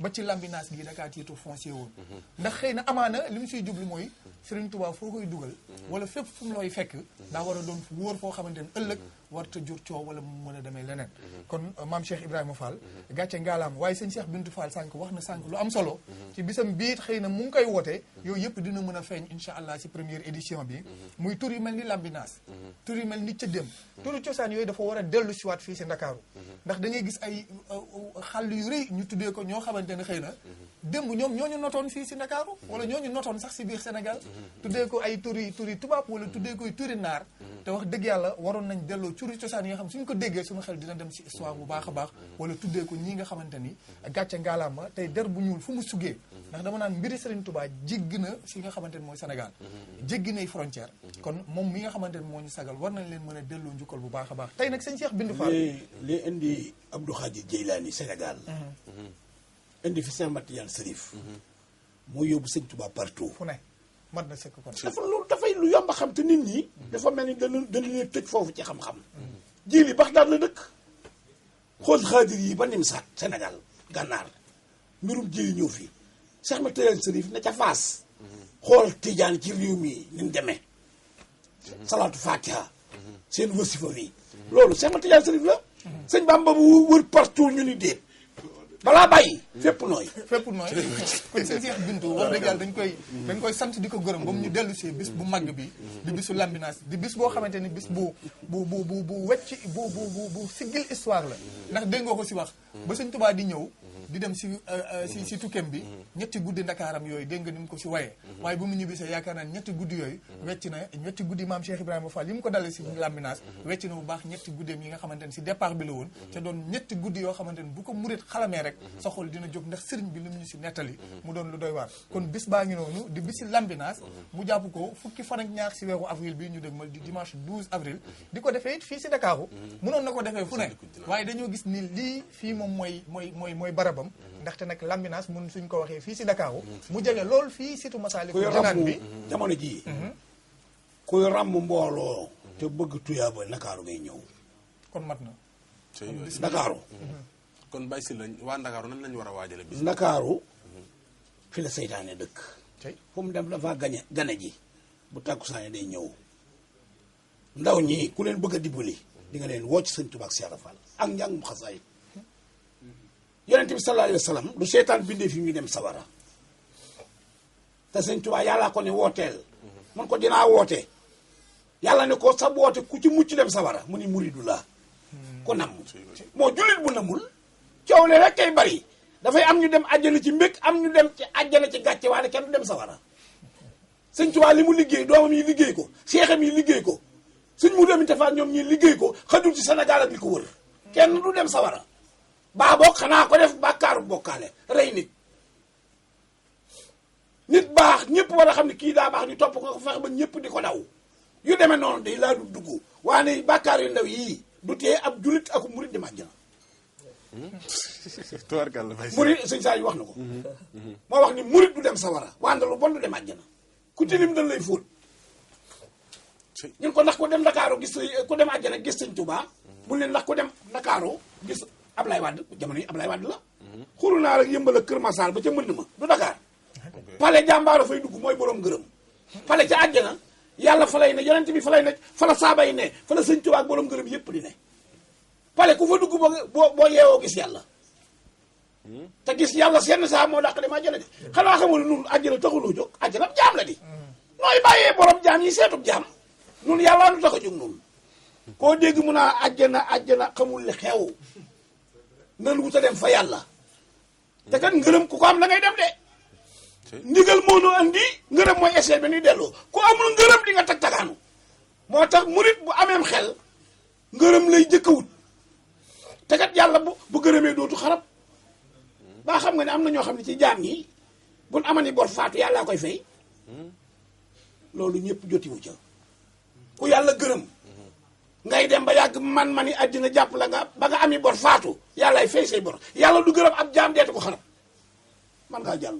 ba ci Lambinaas gi dakaa titre foncier woon ndax xëy na amaana li mu siy jublu mooy Serigne Touba foo koy dugal wala fépp fu mu looy fekk daa war a doon fu wóor foo xamante ni ëllëg warta jur coow wala mu mën a demee leneen kon maam Cheikh Ibrahima Fall gàcce ngaalaam waaye sëñ Cheikh Bintou Fall sànq wax na sànq lu am solo ci bisam biit xëy na mu ngi koy woote yooyu yëpp dina mën a feeñ incha allah si première édition bi muy tur yu mel ni Lambinaas tur yu mel ni Cëddeem turu cosaan yooyu dafa war a dellu siwaat fii si Ndakaaru ndax da ngay gis ay xàll yu rëy ñu tuddee ko ñoo xamante ne xëy na démb ñoom ñooñu notoon fii si Ndakaaru wala ñooñu notoon sax si biir Sénégal tuddee ko ay turi tubaab wala tuddee koy turi naar te wax dëgg yàlla waroon nañ delloo turi cosaan yi nga xam suñu ko déggee suñu xel dina dem si histoire bu baax a baax wala tuddee ko ñii nga xamante ni gàcce ngaalaama tey der bu ñuul fu mu suggee ndax dama naan mbiri Serigne Touba jéggi na si nga xamante ni mooy Sénégal jéggi nay frontière kon moom mi nga xamante ni moo ñu sagal war nañ leen mën a delloo njukkal bu baax a baax tey nag sëñ Cheikh Bintou Fall li indi Abdou Khadir Jeylaani Sénégal indi fi Cheikh Mati Diène Serif moo yóbbu sëñ Touba partout fu ne mat na sëkk kon dafa loolu dafay lu yomb a xam te nit ñi dafa mel ni dañu leen tëj foofu ci xam-xam ji li Baxdaad la dëkk xool xaadir yi ba nim saat Sénégal gànnaar mbirum ji li ñëw fii Cheikh Mati Diène Serif na ca Faas xool Tijaan ci réew mi ni mu demee salaatu fatiha seen wasifa wi loolu Cheikh Mati Diène Serif la sëñ Bamba bu wër partout ñu ni déet balaa bàyyi fépp nooy kon sëñ Cheikh Bintou wax dëgg yàlla dañ koy sant di ko gërëm ba mu ñu dellu see bis bu màgg bi di bisu Lambinaas di bis boo xamante ni bis bu wecc bu siggil histoire la ndax dégg nga ko si wax ba sëñ Touba di ñëw di dem si tukkeem bi ñetti guddi ndakaaram yooyu dégg nga ni mu ko si wayee waaye bu mu ñibbisee yaakaar naa ñetti guddi yooyu wecc na ñetti guddi maam Cheikh Ibrahima Fall yi mu ko dalee si Lambinaas wecc na bu baax ñetti guddeem yi nga xamante ne si départ bi la woon te doon ñetti guddi yoo xamante ne bu ko murit xalamee rek sa xol dina jóg ndax sëriñ bi li mu ñu si nettali mu doon lu doy waar kon bis baa ngi noonu di bisi Lambinaas mu jàpp ko fukki fan ak ñaar si weeru avril bi ñu dëgmal di dimanche 12 avril di ko defee it fii si Dakaaru mënoon na ko defee fu ne waaye dañoo gis ni lii fii moom mooy barabam ndaxte nag Lambinaas mun suñ ko waxee fii si Dakaaru mu jege lool fii surtout Masaalikul Jinaan bi jamono jii kuy ràmm mbooloo te bëgg tuyaaba Ndakaaru ngay ñëw kon mat na Ndakaaru kon Baye Sylla waa Ndakaaru nan lañu war a waajale bis Ndakaaru fi la seytaane dëkk fu mu dem dafa gane ji bu tàkkusaane day ñëw ndaw ñi ku leen bëgg a dimbali di nga leen woo ci sëñ Tuubaa ak Cheikh Fall ak njàngum xasaay yonent bi sallallahu alayhi wa sallam du seytaan bindee fi ñu dem sawara te sëñ Tuubaa yàllaa ko ne wooteel mun ko dinaa woote yàlla ne ko sa woote ku ci mucc dem sawara mu ni muridu laa ko namm moo jullit bu namul coow le rek kay bari dafay am ñu dem àjjana ci mbég am ñu dem ci àjjana ci gàcce waaye kenn du dem sawara sëñ Tuubaa li mu liggéey doomam yi liggéey ko seexam yi liggéey ko suñ mu demi tafaat ñoom ñi liggéey ko xajul ci Sénégal ak li ko wër kenn du dem sawara baa boog xanaa ko def bàkkaaru bokkaale rey nit baax ñëpp war a xam ne kii daa baax ñu topp ko fexe ba ñëpp di ko daw yu demee noonu day laa du dugg waane bàkkaar yu ndaw yii du tee ab julit ak murit dem àjjana murit sëñ saa yi wax na ko moo wax ni murit du dem sawara wante lu bon du dem àjjana ku tilim dañ lay fóot ñun ko ndax ku dem Ndakaaru gis ku dem àjjana gis sëñ Tuubaa bu leen ndax ku dem Ndakaaru gis Ablaye Wade jamono yi Ablaye Wade la xuru naa rek yëmbal ak Kër Massar ba ca mbënd ma du Dakar pale jàmbaara fay dugg mooy borom gërëm pale ca àjjana yàlla fa lay ne yonent bi fa lay ne fa la saaba yi ne fa la sëñ Tuubaa ak borom gërëm yépp di ne pale ku fa dugg boo yeewoo gis yàlla te gis yàlla seen saa moo dàq dem àjjana di xanaa xamul nun àjjana taxuloo jóg àjjana jaam la di nooy bàyyee borom jaam yi seetub jaam nun yàlla nu tax a jóg nun koo dégg mun a àjjana xamul li xew nan wuta dem fa yàlla te kat ngërëm ku ko am da ngay dem de ndigal moo nu andi ngërëm mooy essai bi nuy delloo ku amul ngërëm di nga tag-tagaanu moo tax murit bu ameem xel ngërëm lay jëkk a wut te kat yàlla bu gërëmee dootu xarab baa xam nga ne am na ñoo xam ne ci jaam yi buñ amani bor faatu yàllaa koy fay loolu ñëpp jotiwu ca ku yàlla gërëm ngay dem ba yàgg man-mani àddina jàpp la nga ba nga ami bor faatu yàllaay fay say bor yàlla du gërëm ab jaam deetu ko xarab man ngaa jàll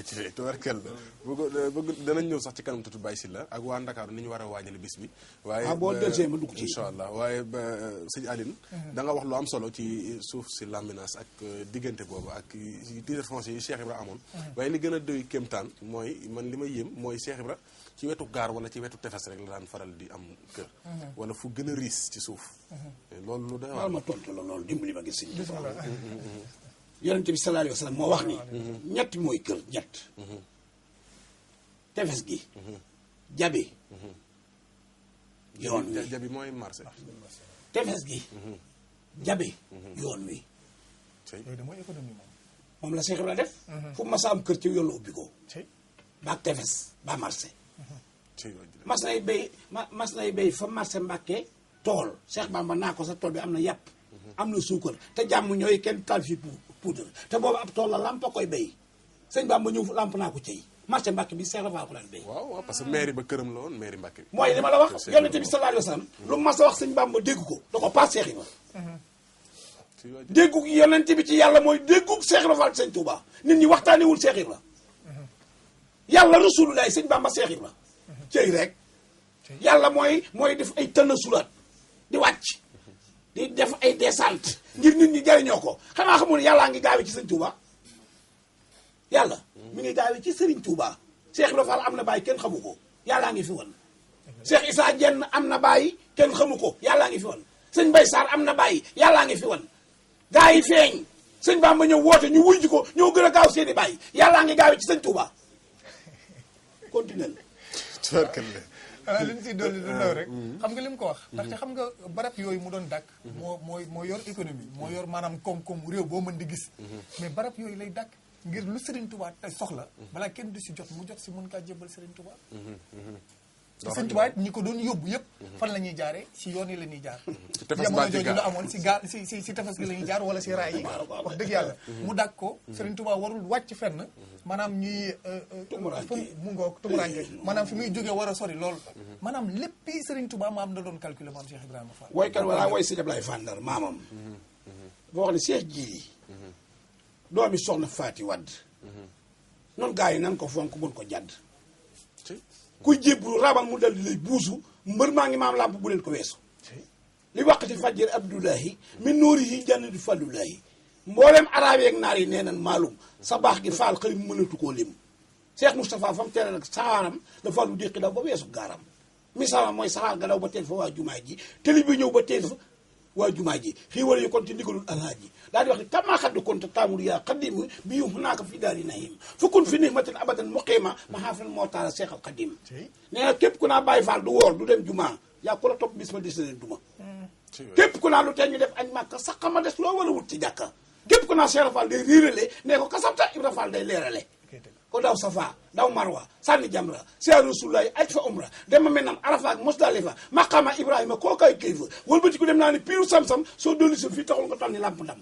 ci tubarkel bëgg danañ ñëw sax ci kanam tutu Baye Sylla ak waa Ndakaaru ni ñu war a waajale bis bi waaye boo delsee ma dugg ci incha allah waaye ba sëñ Aline da nga wax lu am solo ci suuf si Lambinaas ak diggante boobu ak titre foncier yi Cheikh Ibra amoon waaye li gën a doy kéemtaan mooy man li ma yéem mooy Cheikh Ibra ci wetu gaar wala ci wetu tefes rek la daan faral di am kër wala fu gën a riis ci suuf loolu lu doy waar ma tontu la loolu dimbali ma gis sëñ yonente bi sallallahu alayhi wa sallam moo wax ni ñetti mooy kër ñett tefes gi jabi yoon wi jabi mooy marché tefes gi jabi yoon wi yooyu mooy économie moom la Cheikh Ibra def fu masa am kër ci yoon la ubbi ko baak tefes ba marché mas nay béy fa marché Mbàkke tool Cheikh Bamba naa ko sa tool bi am na yàpp am na suukar te jàmm ñooy kenn taal fi poudre te boobu ab tool la lamp a koy béy sëñ Bamba ñëw lamp naa ko cëy marché Mbàkke bi Cheikh Ibra ko daan béy waaw parce que mairie ba këram la woon mairie Mbàkke mooy li ma la wax yonente bi sallallahu alayhi wa sallam lu mas a wax sëñ Bamba dégg ko da ko paas Cheikh Ibra déggug yonente bi ci yàlla mooy déggug Cheikh Ibra Fall sëñ Touba nit ñi waxtaanewul Cheikh Ibra yàlla rasulullahi sëñ Bamba Cheikh Ibra cëy rek yàlla mooy def ay tënna sulaat di wàcc di def ay descente ngir nit ñi jariñoo ko xanaa xamul yàllaa ngi gaawe ci sëñ Touba yàlla mi ngi gaawe ci sëriñ Touba Cheikh Ibra Fall am na bàyyi kenn xamu ko yàllaa ngi fi woon Cheikh Issa Dieng am na bàyyi kenn xamu ko yàllaa ngi fi woon sëñ Mbaye Sarr am na bàyyi yàllaa ngi fi woon gaa yi feeñ sëñ Bamba ñëw woote ñu wuy ji ko ñoo gën a gaaw seeni bàyyi yàllaa ngi gaawe ci sëñ Touba continuel li ñu si dolli lu ndaw rek xam nga li mu ko wax ndaxte xam nga barab yooyu mu doon dàkk moo yor économie moo yor maanaam koom-koom réew boo mën di gis mais barab yooyu lay dàkk ngir lu Serigne Touba tey soxla balaa kenn du si jot mu jot si mën kaa jébbal Serigne Touba Serigne Touba ñi ko doon yóbbu yëpp fan la ñuy jaaree si yoon yi la ñuy jaar jamono jooju la amoon si gaal si tefes gi la ñuy jaar wala si raay yi wax dëgg yàlla mu dàkk ko Serigne Touba warul wàcc fenn maanaam ñuy mu ngoog tumuranke maanaam fi muy jógee war a sori loolu maanaam léppi Serigne Touba maam da doon calculer maam Cheikh Ibrahima Fall woykat walaa woy Sëñ Ablaye Fall Ndar maamam boo wax ne Cheikh Jili doomi soxna Faati Wadd noonu gars yi nan ko fonk buñ ko jadd kuy jébbu rabal mu dal di lay buusu mbër maa ngi maam làmp bu leen ko weesu li waqati fajjir abdoulahi min nóori yi jann di fàllulahi mbooleem araab yeeg naar yi nee nan maalum sa baax gi faal xëri mu mënatu koo lim Cheikh Moustapha fa mu tere nag saaram la fàllu déqi daw ba weesu gaaram misaala mooy saxaar ga daw ba teel fa waa jumaa ji tëli bi ñëw ba teel fa waa jumaa ji xiiwal yi kon te ndigalul alhaaji daal di wax ni kamaa xaddu kon te taamul yaa xadim bi yu naaka fi daari nahim fukkun fi nihmatin abadan muqima ma xaafal moo taala Cheikh al Xadim nee na képp ku naa bàyyi faal du woor du dem jumaa yaa ku la topp bis ma des leen duma képp ku naa lu tee ñu def añ màkka sax ma des loo war a wut ci jàkka képp ku naa Cheikh Fall day riirale nee ko kasabta Ibra Fall day leerale ko daw safa daw marwa sànni jamra siyaar rasulullahi aj fa umra dem ma maintenant arafa ak musdalifa maqama ibrahima koo kay kilifa wëlbati ku dem naa ni piiru sam-sam soo dolli sa fii taxul nga toll ni lamp ndam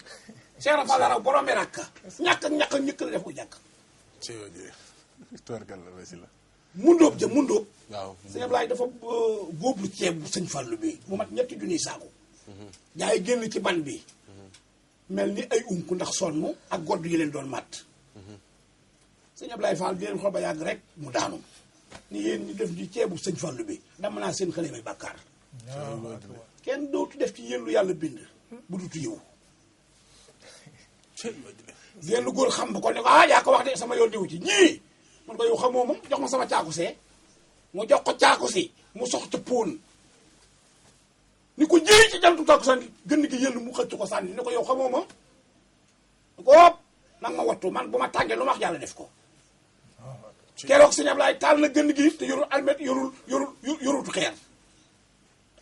Cheikh Fall la raw boroomi rakka ñàkk ak ñàkk ak ñëkk la def ko jàkk mundóob ja mundóob waaw sëñ Ablaye dafa góoblu ceeb bu sëñ Fallu bi mu mat ñetti junniy saako jaay génn ci ban bi mel ni ay unku ndax sonn ak godd yi leen doon mat sëñ Ablaye Fall di leen xool ba yàgg rek mu daanu ni yéen ñi def ci ceebu sëñ Fallu bi dama naa seen xale may bàkkaar kenn dootu def ci yéen lu yàlla bind bu dutu yiw yéen lu góor xam ba ko ne ko yaa ko wax de sama yoon diwu ci ñii man ko yow xamoo moom jox ma sama caaku see mu jox ko caaku si mu sox ca póon ni ko jéey ci jantu caaku sànni gën gi yëll mu xëcc ko sànni ni ko yow xamoo moom ko nag ma wattu man bu ma tàggee lu ma wax yàlla def ko keroog sëñ Ablaye taal na gën gi te yorul almet yorul xeer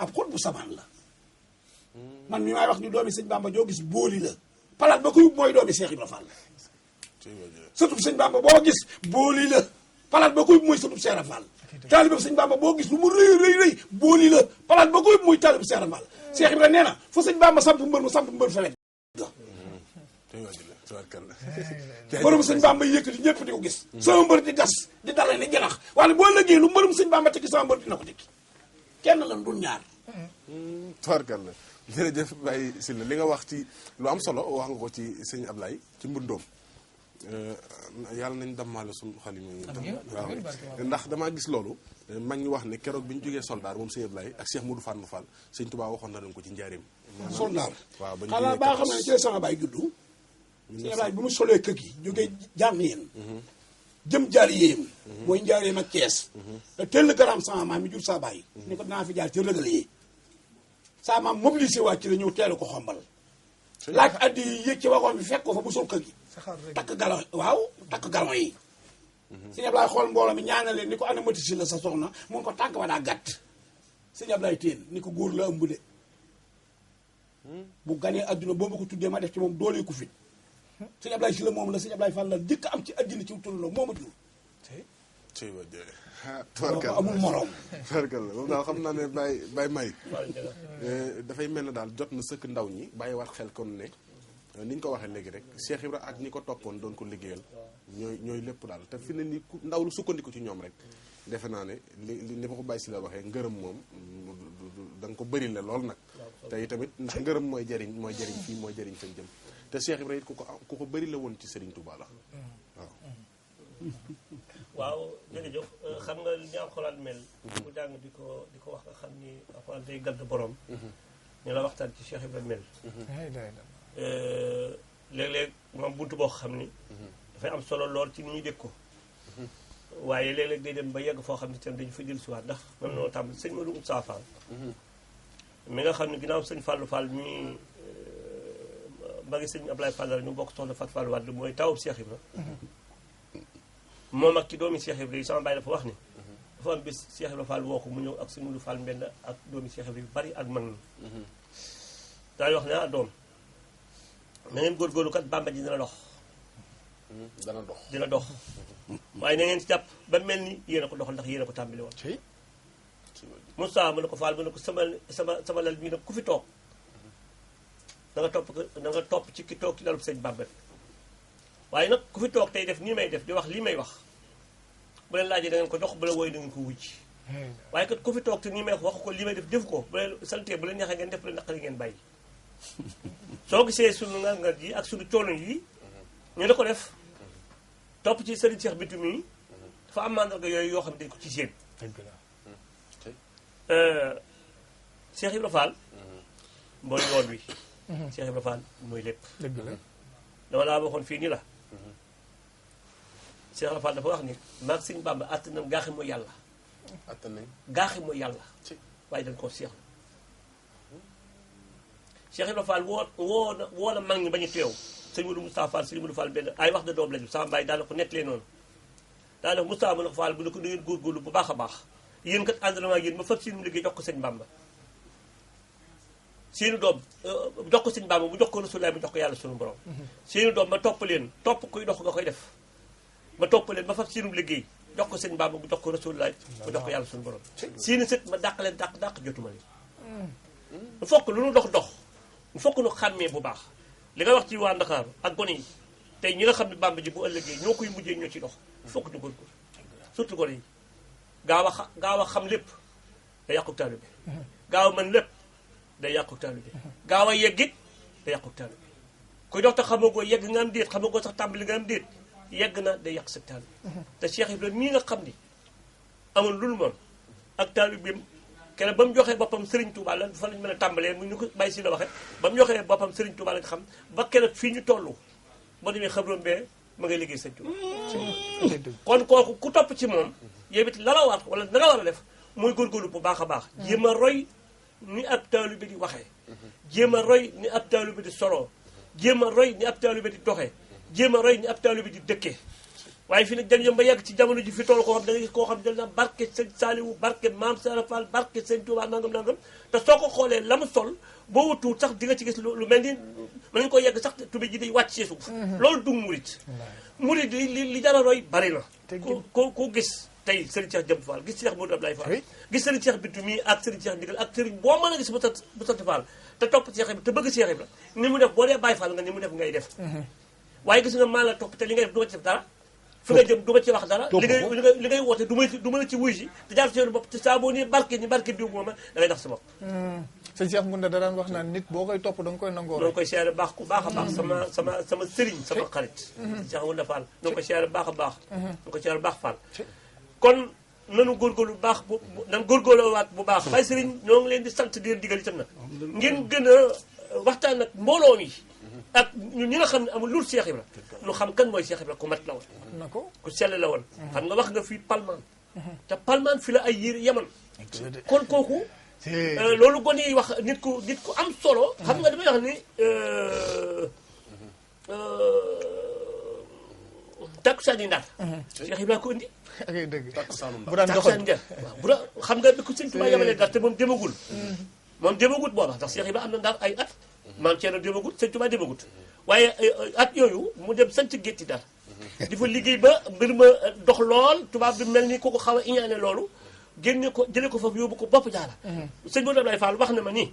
ab xut bu samaan la man mi may wax ni doomi sëñ Bamba joo gis booli la palaat ba ko yóbbu mooy doomi Cheikh Ibra Fall sëtub sëñ Bamba boo gis booli la palaat ba ko yóbbu mooy sëtub Cheikh Ibra Fall taalibe sëñ Bamba boo gis lu mu rëy booli la palaat ba ko yóbbu mooy taalibe Cheikh Ibra Fall Cheikh Ibra nee na fa sëñ Bamba samp mbër mu samp mbër fewet mbërum sëñ Bamba yëkkati ñëpp di ko gis sama mbër di gas di dale ni janax waaye boo lëggee lu mbërum sëñ Bamba tekki sama mbër dina ko tekki kenn lan dul ñaar tubaarkalla jërëjëf Baye Sylla li nga wax ci lu am solo wax nga ko ci sëñ Ablaye ci mbundoom yàlla nañ dammaale suñu xalima yi waaw ndax damaa gis loolu mag ñi wax ne keroog bi ñu jógee soldaar moom sëñ Ablaye ak Cheikh Modou Fatma Fall sëñ Touba waxoon na leen ko ci njaareem soldaar waaw xanaa baa xam ne ci la sama baay juddu sëñ Ablaye bi mu solee kër gi jógee jaar yéen jëm jaar yéen mooy njaareem ak Kees te teel garam sama maam mi jur saa baay ni ko dinaa fi jaar ci rëgal yi saa maam mobilisé waa ci la ñëw teelu ko xombal laaj addi yi yéeg ci wagoon bi fekk ko fa bu sol kër gi takk galon waaw takk galon yi sëñ Ablaye xool mbooloo mi ñaanal leen ni ko ana matisi la sa soxna mun ko tànk ba daa gàtt sëñ Ablaye teen ni ko góor la ëmb de bu ganee adduna boo ma ko tuddee ma def ci moom doolee ku fit sëñ Ablaye si la moom la sëñ Ablaye Fall la jëkk am ci addina ci tulloo moo ma jur tubarkalla amul morom tubarkalla moom daal xam naa ne Baye May dafay mel ne daal jot na sëkk ndaw ñi bàyyi war xel kon ne ni ñu ko waxee léegi rek Cheikh Ibra ak ñi ko toppoon doon ko liggéeyal ñooy lépp daal te fi ne ni ndaw lu sukkandiku ci ñoom rek defe naa ne li ma ko Baye Sylla waxee ngërëm moom da nga ko bëri la lool nag te itamit ndax ngërëm mooy jëriñ fii mooy jëriñ fañ jëm te Cheikh Ibra it ku ko bëri la woon ci Serigne Touba la waaw jërëjëf xam nga li ñu alxuraan mel bu jàng di ko wax nga xam ni alxuraan day gadd borom ñu la waxtaan ci Cheikh Ibra mel léeg-léeg moom buntu boo xam ni dafay am solo lool ci ni ñuy dégg ko waaye léeg-léeg day dem ba yegg foo xam ne tam dañu fa jël si waat ndax man noo tàmbali sëñ Modou Moussa Fall mi nga xam ne ginnaaw sëñ Fallou Fall mi magi sëñ Ablaye Fall la ñu bokk soxna Fat Fall Wade mooy tawub Cheikh Ibra moom ak ci doomi Cheikh Ibra yi sama baay dafa wax ni dafa am bés Cheikh Ibrahima Fall woo ko mu ñëw ak sëñ Modou Fall Mbenda ak doomi Cheikh Ibrahima yu bari ak mag ñi daal wax ne doom na ngeen góorgóorlu kat Bamba ji dina dox dina dox waaye na ngeen ci jàpp ba mel ni yéen a ko doxal ndax yéen a ko tàmbali woon Moussa mu ne ko Fall mu ne ko sama lal bii nag ku fi toog da nga topp ci ki toog ci lalu sëñ Bamba bi waaye nag ku fi toog tey def nii may def di wax lii may wax bu leen laajee da ngeen ko jox bu la wooy da ngeen ko wujj waaye kat ku fi toog te nii may wax ko lii may def def ko bu leen santee bu leen neexee ngeen def bu leen naqari ngeen bàyyi soo gisee sunu ngar-ngar yi ak sunu coono yi ñu da ko def topp ci Serigne Cheikh Bintou mi dafa am mandarga yooyu yoo xam ne dañ ko ci seen Cheikh Ibrahima Fall mooy yoon wi Cheikh Ibrahima Fall mooy lépp dëgg la dama laa waxoon fii nii la Cheikh Ibrahima Fall dafa wax ni maag Sëñ Bamba att nañ gaaxi mooy yàlla gaaxi mooy yàlla waaye dañ koo seexlu Cheikh Ibrahima Fall woo na mag ñi bañu teew sëñ Modou Moustapha Fall sëñ Modou Fall benn ay wax de doom lañu sama baay daana ko nettalee noonu daana ko Moustapha mu ne ko Fall bu ne ko da ngeen góorgóorlu bu baax a baax yéen kat ànd na maa yéen ma fab seen liggéey jox ko sëñ Bamba seeni doom jox ko sëñ Bamba mu jox ko Rasulaay mu jox ko yàlla sunu borom seeni doom ma topp leen topp kuy dox nga koy def ma topp leen ma fab seenu liggéey jox ko sëñ Bamba mu jox ko Rasulaay mu jox ko yàlla sunu borom seeni sët ma dàq leen dàq jotuma leen il faut que lu nu dox il faut que nu xàmmee bu baax li nga wax ci waa Ndakaaru ak gone yi tey ñi nga xam ne Bamba ji bu ëllëgee ñoo koy mujjee ñoo ci dox il faut que ñu góorgóorlu surtout gone yi gaaw a xam lépp day yàqu taalibe gaaw a mën lépp day yàqu taalibe gaaw a yeggit day yàqu taalibe kuy dox te xamagoo yegg nga am déet xamagoo sax tàmbali nga am déet yegg na day yàq sa taalibe te Cheikh Ibrahima mii nga xam ni amul lul moom ak taalibeem keneen ba mu joxee boppam Serigne Touba la fa lañ mën a tàmbalee mu ñu ko bàyyi si la waxe ba mu joxee boppam Serigne Touba la nga xam ba keneen fii ñu toll boo demee xabroom bee ma ngay liggéey Serigne Touba kon kooku ku topp ci moom yow it la la war wala da nga war a def mooy góorgóorlu bu baax a baax jéem a roy ni ab taalibe di waxee jéem a roy ni ab taalibe di soloo jéem a roy ni ab taalibe di doxee jéem a roy ni ab taalibe di dëkkee waaye fii nag dañu yëm ba yegg ci jamono ji fi toll koo xam da nga gis koo xam ne barke sëñ Saliou barke Maam Sara Fall barke sëñ Touba nangam te soo ko xoolee la mu sol boo wutuut sax di nga ci gis lu mel ni mën nañu ko yegg sax tubé ji day wàcc ci suuf loolu du murit li dara roy bari na ku gis tey Serigne Cheikh Jëm Fall gis Cheikh Modou Abdoulaye Fall gis Serigne Cheikh Bintou mii ak Serigne Cheikh Ndigal ak Serigne boo mën a gis bu sant Fall te topp Cheikh Ibra te bëgg Cheikh Ibra ni mu def boo dee Baye Fall nga ni mu def ngay def waaye gis nga maa la topp te li ngay def du ma ci def dara fi nga jëm du ma ci wax dara li ngay woote du ma la ci wuy si te jaar ci yoonu bopp te saa boo nii barke diw mooma da ngay tax sa bopp sëñ Cheikh Ngounda da daan wax naan nit boo koy topp da nga koy nangoo da nga koy seere baax ku baax a baax sama sëriñ sama xarit Cheikh Ngounda Fall da nga koy seere baax a baax da nga koy seere baax Fall kon nanu góorgóorlu bu baax nan góorgóorluwaat bu baax Baye Serigne ñoo ngi leen di sant di leen digal itam nag ngeen gën a waxtaan ak mbooloo mi ak ñun ñi nga xam ne amul loolu Cheikh Ibra ñu xam kan mooy Cheikh Ibra ku mat la woon ku sell la woon xam nga wax nga fii Palman te Palman fi la ay yére yaman kon kooku loolu gone yi wax nit ku am solo xam nga damay wax ni takkusaan yi Ndar Cheikh Ibra ko indi bu daan doxal waaw bu daan xam nga bi ko Sëñ Tuubaa yamalee Ndar te moom demagul booba ndax Cheikh Ibra am na Ndar ay at maam Thierno demagut Sëñ Tuubaa demagut waaye at yooyu mu dem sant gétti Ndar di fa liggéey ba mbir ma dox lool tubaab bi mel ni ku ko xaw a iñaane loolu génne ko jële ko foofu yóbbu ko bopp jaara sëñ Modou Abdoulaye Fall wax na ma ni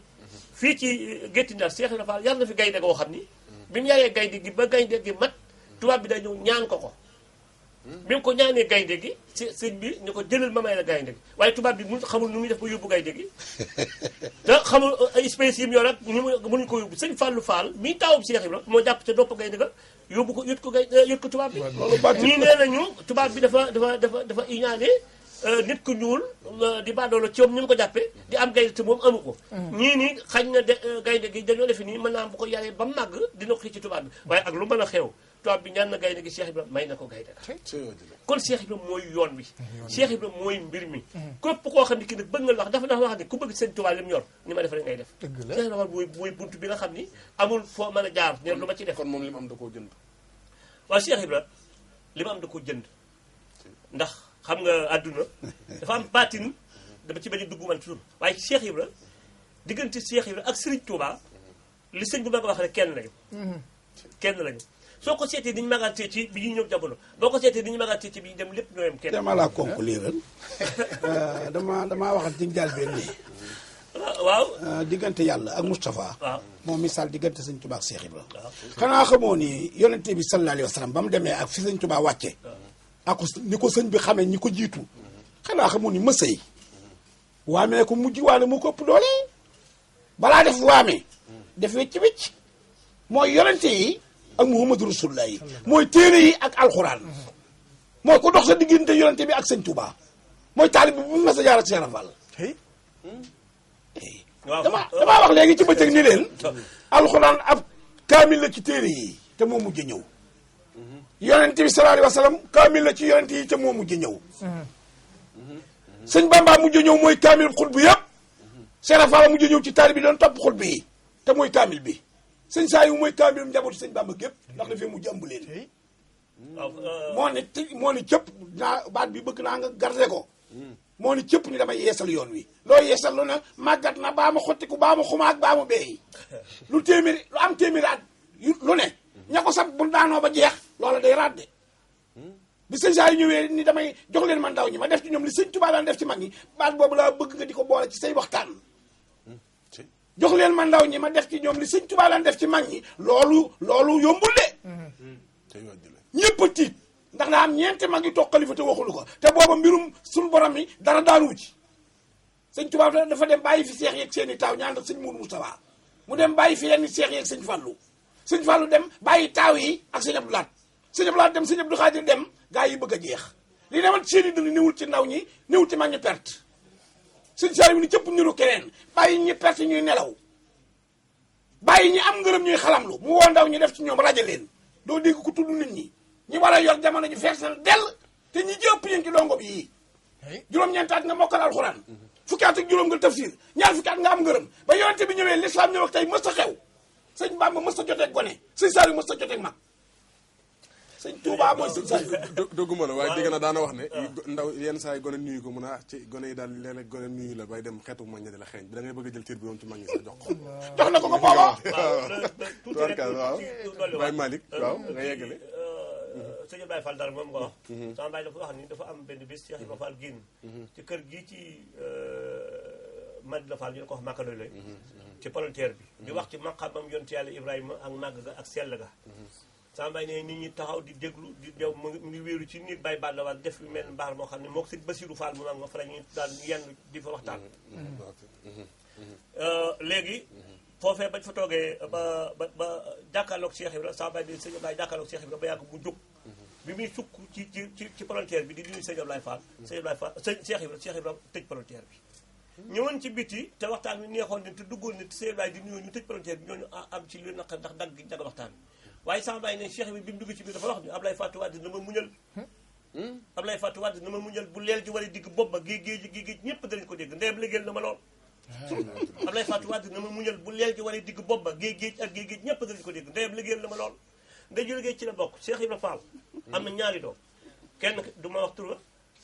fii ci gétti Ndar Cheikh Ibra Fall yar na fi gaynde goo xam ni bi mu yaree gaynde gi ba gaynde gi mat tubaab bi day ñëw ñaan ko bi mu ko ñaanee gaynde gi sëñ bi ñu ko jëlal ma may la gaynde gi waaye tubaab bi mun xamul nu muy def ba yóbbu gaynde gi te xamul ay espèces yi mu yor ak ni mu mënuñu ko yóbbu sëñ Fallou Fall mii taawub Cheikh Ibra moo jàpp ca dopp gaynde ga yóbbu ko yót ko tubaab bi ñii nee nañu tubaab bi dafa iñaane nit ku ñuul di baadoolo ci moom ni mu ko jàppee di am gaynde te moom amu ko ñii ni xañ na gaynde gi dañoo defe nii mën naa am bu ko yaree ba màgg dina ko xëcc ci tubaab bi waaye ak lu mën a xew tubaab bi ñaan na gaynde gi Cheikh Ibra may na ko gaynde ga kon Cheikh Ibra mooy yoon wi Cheikh Ibra mooy mbir mi képp koo xam ne ki nag bëgg nga wax dafa wax ne ku bëgg sëñ Tuubaa li mu yor ni ma def rek ngay def Cheikh Ibra mooy buntu bi nga xam ni amul foo mën a jaar ne lu ma ci def kon moom li mu am da koo jënd waaw Cheikh Ibra li mu am da koo jënd ndax xam nga àdduna dafa am baatin dama ci bañ a dugg man toujours waaye Cheikh Ibra diggante Cheikh Ibra ak Serigne Touba li sëñ bu ma ko wax rek kenn lañu soo ko seetee ni ñu magantee ci bi ñuy ñëw jamono boo ko seetee ni ñu magantee ci bi ñu dem lépp ñoo yem kenn. dama laa conclure damaa waxal ci njaal benn nii. waaw diggante yàlla ak Moustapha. waaw moom misaal diggante sëñ Touba ak Cheikh Ibra. xanaa xamoo ni yonente bi sallallahu alayhi wa sallam ba mu demee ak fi sëñ Touba wàcce ak ni ko sëñ bi xamee ñi ko jiitu xanaa xamoo ni mësay waamee ko mujj waane moo ko ëpp doole balaa def waame def wecc mooy yonente yi ak Muhammadu Rasulullah yi mooy téere yi ak alxuraan mooy ko dox sa diggante yonente bi ak sëñ Touba mooy taalib bi bu mas a jaar ak Cheikh Rafal damaa wax léegi ci bëccëg ni leen alxuraan ab kaamil la ci téere yi te moo mujj ñëw yonente bi sallallahu alayhi wa sallam kaamil la ci yonente yi te moo mujj ñëw sëñ Bamba mujj ñëw mooy kaamil xutbu yëpp Cheikh Rafal mujj ñëw ci taalib bi doon topp xutbu yi te mooy kaamil bi sëñ Saliou mooy kaamil njabootu sëñ Bamba gépp ndax dafay mujj ëmb leen moo ni cëpp naa baat bi bëgg naa nga garde ko moo ni cëpp ni damay yeesal yoon wi loo yeesal lu ne màggat na baa ma xottiku baa ma xumaag baa ma beey lu am téeméeri at lu ne ña ko sab bu daanoo ba jeex loola day radde bi sëñ Saliou ñëwee ni damay jox leen man ndaw ñi ma def ci ñoom li sëñ Touba daan def ci mag ñi baat boobu laa bëgg nga di ko boole ci say waxtaan jox leen ma ndaw ñi ma def ci ñoom li sëñ Touba daan def ci mag ñi loolu yombul de ñëpp a tiit ndax daa am ñeenti mag yu toog xalifa te waxulu ko te booba mbirum suñu borom mi dara daanuwu ci sëñ Touba dafa dem bàyyi fi seex yeeg seen i taaw ñaan ak sëñ Mourou Moustapha mu dem bàyyi fi yenn seex yeeg sëñ Fallou dem bàyyi taaw yi ak sëñ Abdou Lahat sëñ Abdou Lahat dem sëñ Abdou Khadir dem gaa yi bëgg a jeex li demal seen i dund niwul ci ndaw ñi niwul ci mag ñi perte sëñ Saliou ni cëpp niru keneen bàyyi ñi perte ñuy nelaw bàyyi ñi am ngërëm ñuy xalamlu mu woo ndaw ñi def ci ñoom rajo leen doo dégg ku tudd nit ñi ñi war a yor jamono ji fees na dell te ñi jëpp yéen ci dongo bi yii juróom-ñeenti at nga mokkal alxuraan fukki at ak juróom nga tafsir ñaar fukki at nga am ngërëm ba yonente bi ñëwee l'islam ñëw ak tey mës a xew sëñ Bamba mës a joteeg gone sëñ Saliou mës a joteeg mag sëñ Touba mooy sëñ Saliou dogguma la waaye dégg na daana wax ne ndaw yenn saa yi gone nuyu ko mun a ci gone yi daal léeg-léeg gone nuyu la bay dem xeetu mag ñi di la xeeñ da ngay bëgg a jël cër bi moom ci mag ñi sax jox ko jox na ko ko booba tubarkal waaw Baye Malick waaw nga yeggale sëñ Baye Fall daal moom nga wax sama baay dafa wax ni dafa am benn bés Cheikh Ibrahima Fall génn ci kër gii ci Madina Fall ñu ko wax Makaloy lay ci volontaire bi di wax ci maqaamam yonent yàlla Ibrahima ak màgg ga ak sell ga sama baay ne nit ñi taxaw di déglu di dew mu ngi wéeru ci nit Baye Balla Wade def yu mel mbaar moo xam ne moo ko sëñ Basirou Fall mu mag ma fa la ñuy daal yenn di fa waxtaan léegi foofee bañ fa toogee ba jàkkaarloog Cheikh Ibra sama baay di sëñ Ablaye jàkkaarloog Cheikh Ibra ba yàgg mu jóg bi muy sukk ci volontaire bi di nuyu sëñ Ablaye Fall Cheikh Ibra tëj volontaire bi ñëwoon ci biti te waxtaan bi neexoon ne te duggoon ne te sëñ Ablaye di nuyoo ñu tëj volontaire bi ñooñu am ci lu naqar ndax dagg gi dagg waxtaan bi waaye sama baay ne Cheikh Ibra bi mu dugg ci biir dafa wax ni Ablaye Fatou Wade na ma muñal Ablaye Fatou Wade na ma muñal bu leel ji war a digg bopp ba géej ñëpp danañ ko dégg ndeyam liggéeyal na ma lool Ablaye Fatou Wade na ma muñal bu leel ji war a digg bopp ba géej ñëpp danañ ko dégg ndeyam liggéeyal na ma lool ndey ju liggéey ci la bokk Cheikh Ibra Fall am na ñaari doom kenn du ma wax tur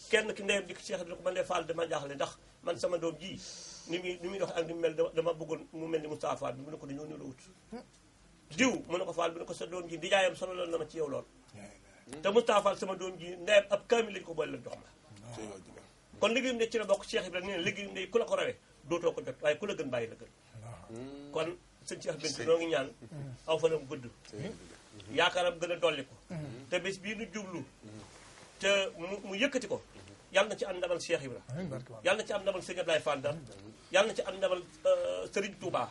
kenn ki ndeyam dikk Cheikh Ibra ko man de Fall dama jaaxle ndax man sama doom ji ni muy dox ak ni mu mel dama bëggoon mu mel ni Moustapha Fall bi mu ne ko dañoo ni la wut diw mu ne ko Fall bi ne ko sa doom ji di jaayam solo loolu na ma ci yow lool te Moustapha Fall sama doom ji ndeyam ab kaamil lañu ko boole la jox ma kon liggéeyum ne ci la bokk Cheikh Ibra nee na liggéeyum ne ku la ko rawee dootoo ko jot waaye ku la gën bàyyi la gën kon sëñ Cheikh Bintou noo ngi ñaan aw fanam gudd yaakaaram gën a dolli ko te bés bii nu jublu te mu yëkkati ko yàlla na ci am ndamal Cheikh Ibra yàlla na ci am ndamal sëñ Ablaye Fall Ndar yàlla na ci am ndamal Serigne Touba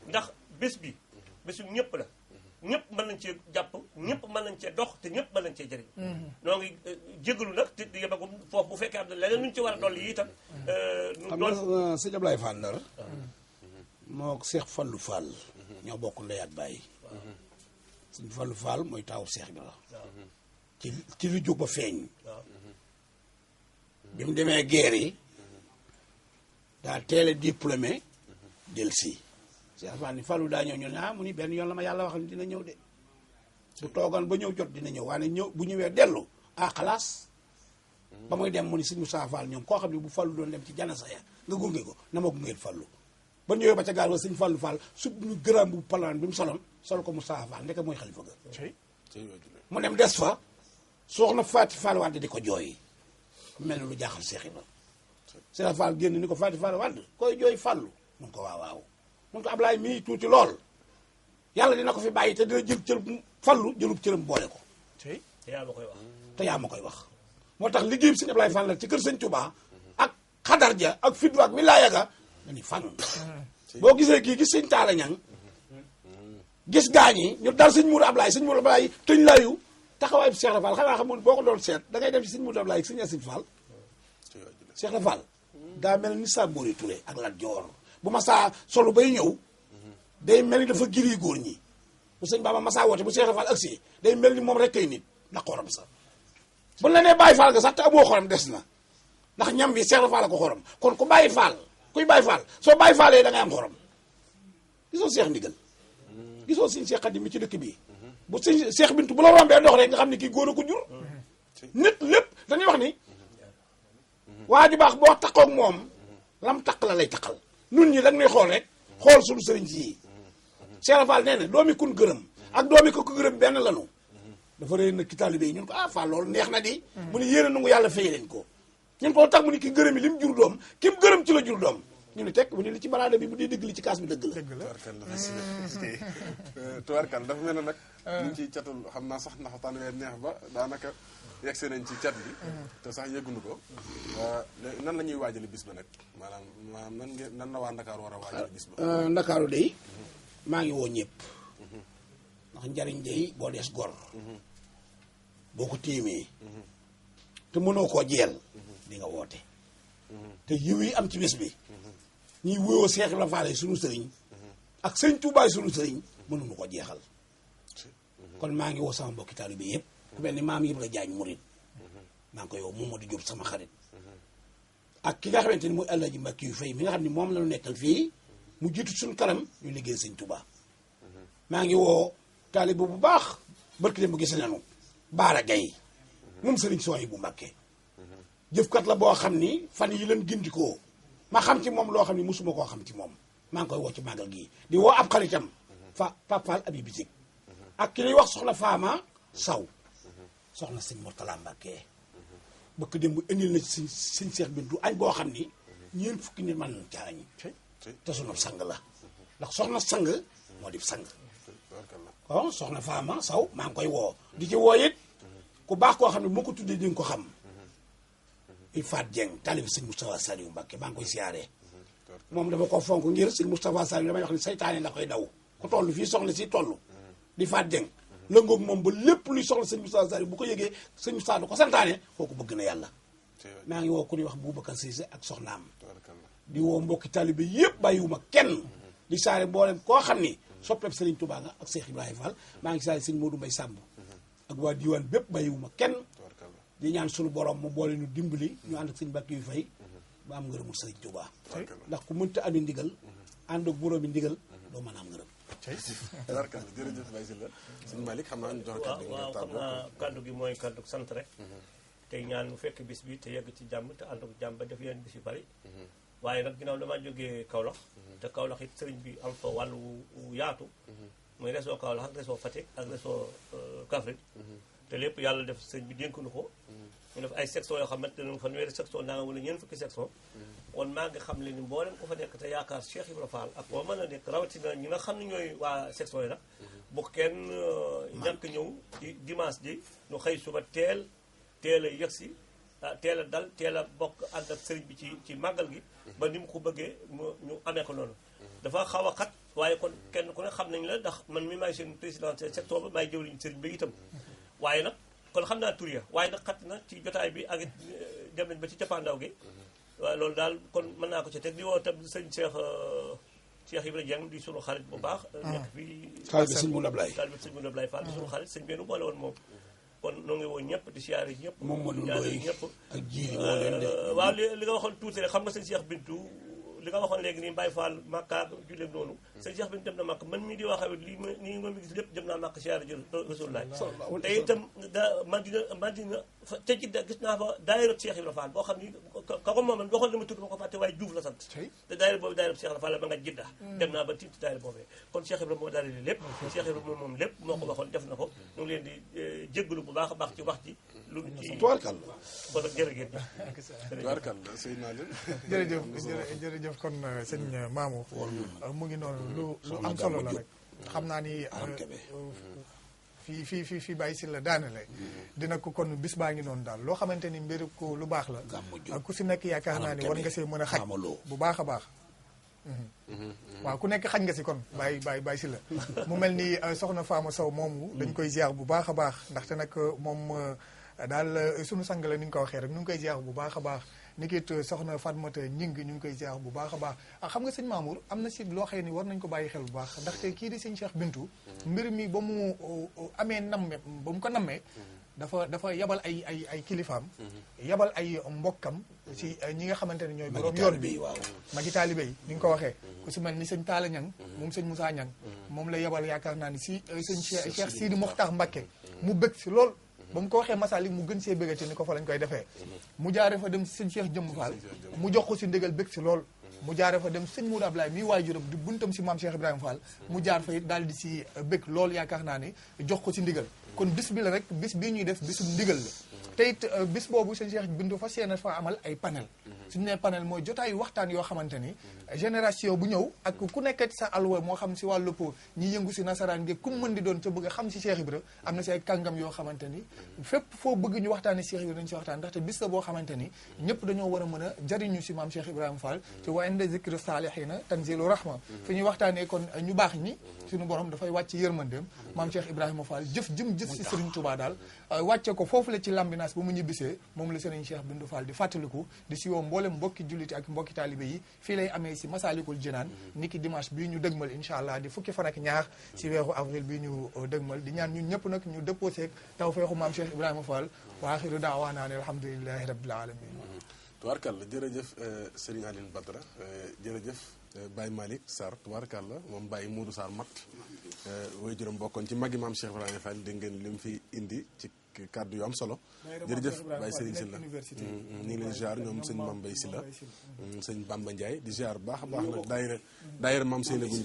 ndax bés bi bésu ñëpp la ñëpp mën nañ cee jàpp ñëpp mën nañ cee dox te ñëpp mën nañ cee jëriñ noo ngi jégalu nag te yemagum foofu bu fekkee am na leneen lu ñu ci war a dolli yi itam xam nga sëñ Ablaye Fall Ndar moo Cheikh Fallou Fall ñoo bokk ndey ak baay sëñ Fallou Fall mooy taawu Cheikh Ibra ci lu jóg ba feeñ bi mu demee guerre yi daa teel a diplômé del si Cheikh Fall ni Fallou daa ñëw ñu ne mu ni benn yoon la ma yàlla wax ni dina ñëw de bu toogoon ba ñëw jot dina ñëw waaye ñëw bu ñëwee dellu xalaas ba muy dem mu ni sëñ Moussa Fall ñoom koo xam ne bu Fallu doon dem ci janasa ya nga gunge ko na ma gungeel Fallu ba ñëwee ba ca gaal wa sëñ Fallu Fall su ñu gëraam bu palaan bi mu soloon sol ko Moussa Fall ndeke mooy xalifa ga mu dem des fa soxna Faati Fall Wade di ko jooy mel na lu jaaxal Seex Ibra Seex Fall génn ni ko Faati Fall Wade koy jooy Fallu mun ko waaw mun ko Ablaay mii tuuti lool yàlla dina ko fi bàyyi te dina jël cër Fallu jëlub cëram boole ko te yaa ma koy wax te yaa ma koy wax moo tax liggéey bi sëñ Ablaay Fall la ci kër sëñ Touba ak xadar ja ak fiddu ak wilaaya ga nga ni fan boo gisee kii gis sëñ Taala Ñang gis gaañi ñu dal sëñ Mourou Ablaye sëñ Mourou Ablaye tëñ layu taxawaay bi Cheikh Fall xanaa xamul boo ko doon seet da ngay dem ci sëñ Mourou Ablaye sëñ Asin Fall Cheikh Fall daa mel ni saa Mbori Touré ak Lat Joor bu ma saa solo bay ñëw day mel ni dafa giri góor ñi bu sëñ Baba Massa woote bu Cheikh Fall agsi day mel ni moom rek kay nit ndax xorom sax bu la nee bàyyi Fall nga sax te amoo xorom des na ndax ñam bi Cheikh Fall ko xorom kon ku bàyyi Fall kuy bàyyi Fall soo bàyyi Fallee da ngay am xorom gisoo Cheikh Ndigal gisoo sëñ Cheikh Xadim mi ci dëkk bii bu sëñ Cheikh Bintu bu la rombee dox rek nga xam ne kii góor a ko jur nit lépp dañuy wax ni waa ju baax boo taqoog moom lam taq la lay taqal nun ñi dag ñuy xool rek xool suñu sëriñ si Cheikh Fall nee na doomi kun gërëm ak doomi ko gërëm benn lanu dafa réer nag ki taalibe yi ñun ko Fall loolu neex na di mu ne yéen a nangu yàlla fay leen ko ñun ko tax mu ni ki gërëm yi li mu jur doom ki mu gërëm ci la jur doom ñu ne teg mu ne li ci baraada bi bu dee dëgg li ci kaas bi dëgg la tubaarkal dafa mel ne nag ñu ngi ciy catul xam naa sax ndax waxtaan wee neex ba daanaka yegsi nañ ci cat bi te sax yëgunu ko nan la ñuy waajale bis ba nag maanaam nan la waa Ndakaaru war a waajale bis ba Ndakaaru day maa ngi woo ñëpp ndax njariñ day boo dees gor boo ko téemee te mënoo koo jeel di nga woote te yiw yi am ci bés bi ñuy wuyoo Seex Ibra Faal sunu sëriñ ak sëñ Tuubaay sunu sëriñ mënuñu ko jeexal kon maa ngi woo sama mbokki taalibe yëpp ku mel ni maam Ibra Jaañ murit maa ngi koy woo Momadou Diop sama xarit ak ki nga xamante ni muy Alaaji Mbàkke yu fay mi nga xam ne moom la ñu nekkal fii mu jiitu suñu kanam ñu liggéey sëñ Tuubaa maa ngi woo taalibe bu baax barki dem bu gis nañu Baara Gay moom sëriñ Sooy bu Mbàkke jëfkat la boo xam ni fan yi leen gindikoo ma xam ci moom loo xam ni musuma koo xam ci moom maa ngi koy woo ci màggal gii di woo ab xaritam Papal abi bitik ak ki ñuy wax soxna Faama Saw soxna sëñ Mortala Mbàkke bëkk dem bu indil na ci sëñ Seex Bintu añ boo xam ni ñeent fukki nit mën nañ caa añ te sunu sang la ndax soxna sang moo di sang kon soxna Faama Saw maa ngi koy woo di ci woo it ku baax koo xam ne moo ko tuddee di nga ko xam il faat Dieng taalibi sëñ Moustapha Saliou Mbacke maa ngi koy siyaaree moom dafa ko fonk ngir sëñ Moustapha Saliou damay wax ni saytaane la koy daw ku toll fii soxla si toll di faat Dieng lëngoog moom ba lépp luy soxla sëñ Moustapha Saliou bu ko yëgee sëñ Moustapha du ko santaane kooku bëgg na yàlla maa ngi woo ku ñuy wax Boubacar Cissé ak soxnaam di woo mbokki taalibe yëpp bàyyiwuma kenn di saare mboolem koo xam ni soppeeb Serigne Touba nga ak Cheikh Ibrahima Fall maa ngi saare sëñ Modou Mbaye Samb ak waa diwaan bépp bàyyiwuma kenn di ñaan sunu borom mu boole ñu dimbali ñu ànd ak sëñ Mbàkke yu fay ba am ngërëmul Sëriñ Tuubaa ndax ku mënta ami ndigal ànd ak boroomi ndigal doo mën a am ngërëm tabarkalla jërëjëf Baye Sylla sëñ Malick xam naa ñu jox kàddu gi waaw xam naa kàddu gi mooy kàddu sant rek tey ñaan mu fekk bis bi te yegg ci jàmm te ànd ak jàmm ba def yeneen bis yu bari waaye nag ginnaaw damaa jógee Kaolack te Kaolack it sëriñ bi am fa wàllu yaatu mooy réseau Kaolack ak réseau Fatick ak réseau Kaffrine te lépp yàlla def sëñ bi dénk nu ko ñu def ay section yoo xamante ne fanweeri section naa nga wala ñeent fukki section kon maa ngi xam le ni mboolem ko fa nekk te yaakaar Cheikh Ibra Fall ak boo mën a nekk rawatina ñi nga xam ne ñooy waa section yi nag bu kenn ñàkk ñëw ci dimanche ji ñu xëy suba teel a yegsi teel a dal teel a bokk ànd ak sëriñ bi ci màggal gi ba ni mu ko bëggee ñu amee ko noonu dafa xaw a xat waaye kon kenn ku ne xam nañ la ndax man mi maay seen président section ba maay jëwriñ sëriñ bi itam waaye nag kon xam naa tur ya waaye nag xat na ci jotaay bi ak dem nañ ba ci cappaandaw gi waaye loolu daal kon mën naa ko ci teg di woo tam sëñ Cheikh Ibrahima Dieng di sunu xarit bu baax nekk fii taalibe sëñ Mourou Ablaye Fall di sunu xarit sëñ bi nu boole woon moom kon noo ngi woo ñëpp di siyaare ñëpp moom Modou ñaare Ndoye ñëpp ak jiiri moo leen de waaw li nga waxoon tuuti rek xam nga sëñ Cheikh Bintu li nga waxoon léegi nii Baye Fall Makka julleeg noonu sëñ Cheikh bi dem na Makka man mii di waxee lii ma nii nga gis lépp dem naa Makka siyaare ji Rasulullah te itam Madina te ci gis naa fa daayira Cheikh Ibra Fall boo xam ni ka ko moom man waxoon na ma tudd ma ko fàtte waaye Diouf la sant te daayira boobu daayira Cheikh Ibra Fall la ba nga jidda dem naa ba tiit daayira boobee kon Cheikh Ibra moo daal di lépp Cheikh Ibra moom lépp moo ko waxoon def na ko ñu ngi leen di jéggalu bu baax a baax ci wax ji lu ci tubaarkal kon nag jërëjëf tubaarkal sëñ naa leen jërëjëf kon sëñ Mamour mu ngi noonu lu am solo la rek xam naa ni fii bàyyi si la daanale dina ko kon bis baa ngi noonu daal loo xamante ni mbir ko lu baax la ku si nekk yaakaar naa ni war nga see mën a xaj bu baax a baax waaw ku nekk xaj nga si kon bàyyi si la mu mel ni soxna Fama Sow moomu dañ koy ziar bu baax a baax ndaxte nag moom daal sunu sang la ni nga ko waxee rek ñu ngi koy ziar bu baax a baax ni ki it soxna Fatmata Ñing ñu ngi koy ziar bu baax a baax xam nga sëñ Mamour am na si loo xam ni war nañ ko bàyyi xel bu baax ndaxte kii di sëñ Cheikh Bintou mbir mi ba mu amee namme ba mu ko nammee dafa yabal ay kilifaam yabal ay mbokkam si ñi nga xamante ne ñooy borom yoon bi magi taalibe yi ni nga ko waxee ku si mel ni sëñ Talla Ñang moom sëñ Moussa Ñang moom la yabal yaakaar naa ni si sëñ Cheikh Sidi Mokhtar Mbacké mu bëgg si lool ba mu ko waxee Masalik mu gën see bëggati ni ko fa lañ koy defee mu jaare fa dem sëñ Cheikh Jëmm Fall mu jox ko si ndigal bëgg si lool mu jaare fa dem sëñ Moudou Ablaye mii waajuram di buntam si maam Cheikh Ibrahima Fall mu jaar fa it daal di si bëgg lool yaakaar naa ni jox ko si ndigal kon bis bi la rek bis bii ñuy def bisum ndigal la te it bis boobu sëñ Cheikh Bintou fas yéene fa amal ay panel suñu nee panel mooy jotaayu waxtaan yoo xamante ni génération bu ñëw ak ku nekk sa alwa moo xam si wàllu po ñi yëngu si nasaraan gi ku mën di doon ca bëgg a xam si Cheikh Ibra am na si ay kàngam yoo xamante ni fépp foo bëgg ñu waxtaane Cheikh Ibra dañu si waxtaan ndaxte bis la boo xamante ni ñëpp dañoo war a mën a jariñu si maam Cheikh Ibrahima Fall ci wa inda zikri salihina tanzilu rahma fi ñuy waxtaanee kon ñu baax ñi suñu borom dafay wàcc yërmandeem maam Cheikh Ibrahima Fall jëf si Serigne Touba daal wàcce ko foofu la ci lambinaas ba mu ñibbisee moom la Serigne Cheikh Bintou Fall di fàttaliku di si woo mboolem mbokki julliti ak mbokki taalibe yi fii lay amee si Masalikul Jinaan niki dimanche bii ñu dëgmal incha allah di fukki fan ak ñaar si weeru avril bii ñu dëgmal di ñaan ñun ñëpp nag ñu dëppoo seeg tawfeexu maam Cheikh Ibrahima Fall wa axiru daawaana an alhamdulilahi rabbil alamin tubaarkàlla jërëjëf Serigne Aline Badara jërëjëf Baye Malick Sarr tubaarkàlla moom Baye Modou Sarr mat way juróom bokkoon ci magi maam Cheikh Ibrahima Fall dégg ngeen li mu fi indi ci kàddu yu am solo jërëjëf Baye Serigne Sylla ñu ngi leen ziar ñoom sëñ Mame Mbaye Sylla sëñ Bamba Ndiaye di ziar bu baax a baax nag daayira maam Seynabou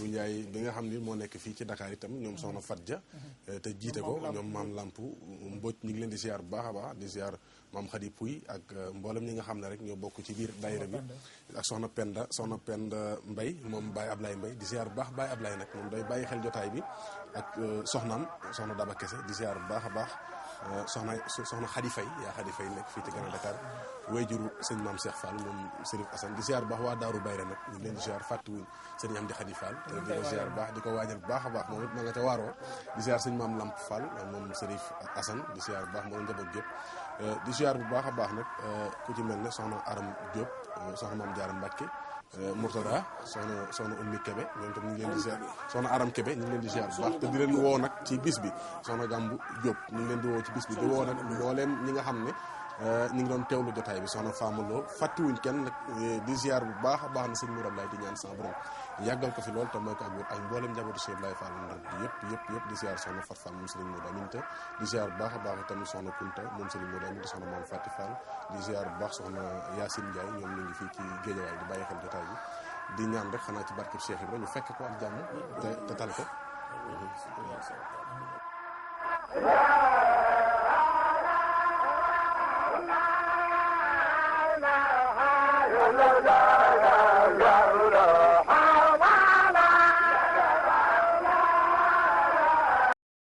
Ndiaye bi nga xam ni moo nekk fii ci Dakar itam ñoom soxna Fatja te jiite ko ñoom maam Lamp Mbodj ñu ngi leen di ziar bu baax a baax di ziar maam Khady Pouy ak mboolem ñi nga xam ne rek ñoo bokk ci biir daayira bi ak soxna Penda Mbaye moom Baye Ablaye Mbaye di ziar bu baax Baye Ablaye nag moom day bàyyi xel jotaay bi ak soxna Daba Kese di ziar bu baax a baax soxna Khady Faye yaa Khady Faye nekk fii ci Grand Dakar wayjuru sëñ Maam Cheikh Fall moom Serif Assane di ziar bu baax waa Daaru Bayre nag ñu leen di ziar fàttuwuñ sëñ Amdi Khady Fall te di ko ziar bu baax di ko waajal bu baax a baax moom it ma nga ca waaroo di ziar sëñ Maam Lamp Fall moom Serif Assane di ziar bu baax moo njaboot gépp di ziar bu baax a baax nag ku ci mel ne soxna Aram Diop soxna Maam Diarra Mbacke Mourtada soxna Ummi Kebe ñoom tam ñu ngi leen di ziar soxna Aram Kebe ñu ngi leen di ziar bu baax te di leen woo nag ci bis bi soxna Gambu Diop ñu ngi leen di woo ci bis bi di woo nag mbooleem ñi nga xam ne ñu ngi doon teewlu jotaay bi soxna Famaloo fàttiwuñ kenn nag di ziar bu baax a baax na sëñ Mourad Laay di ñaan sa borom yàggal ko fi lool te mooy ko ak wér ak mbooleem njabootu Cheikh Ibrahima Fall ndar bi yëpp di ziar soxna Fat Fall moom Serigne Modou Aminta di ziar bu baax a baax tamit soxna Kunta moom Serigne Modou Aminta soxna Maam Fati Fall di ziar bu baax soxna Yacine Ndiaye ñoom ñu ngi fii ci Géejawaay di bàyyi xel jotaay bi di ñaan rek xanaa ci barkeb Cheikh Ibrahima ñu fekk ko ak jàmm te tal ko la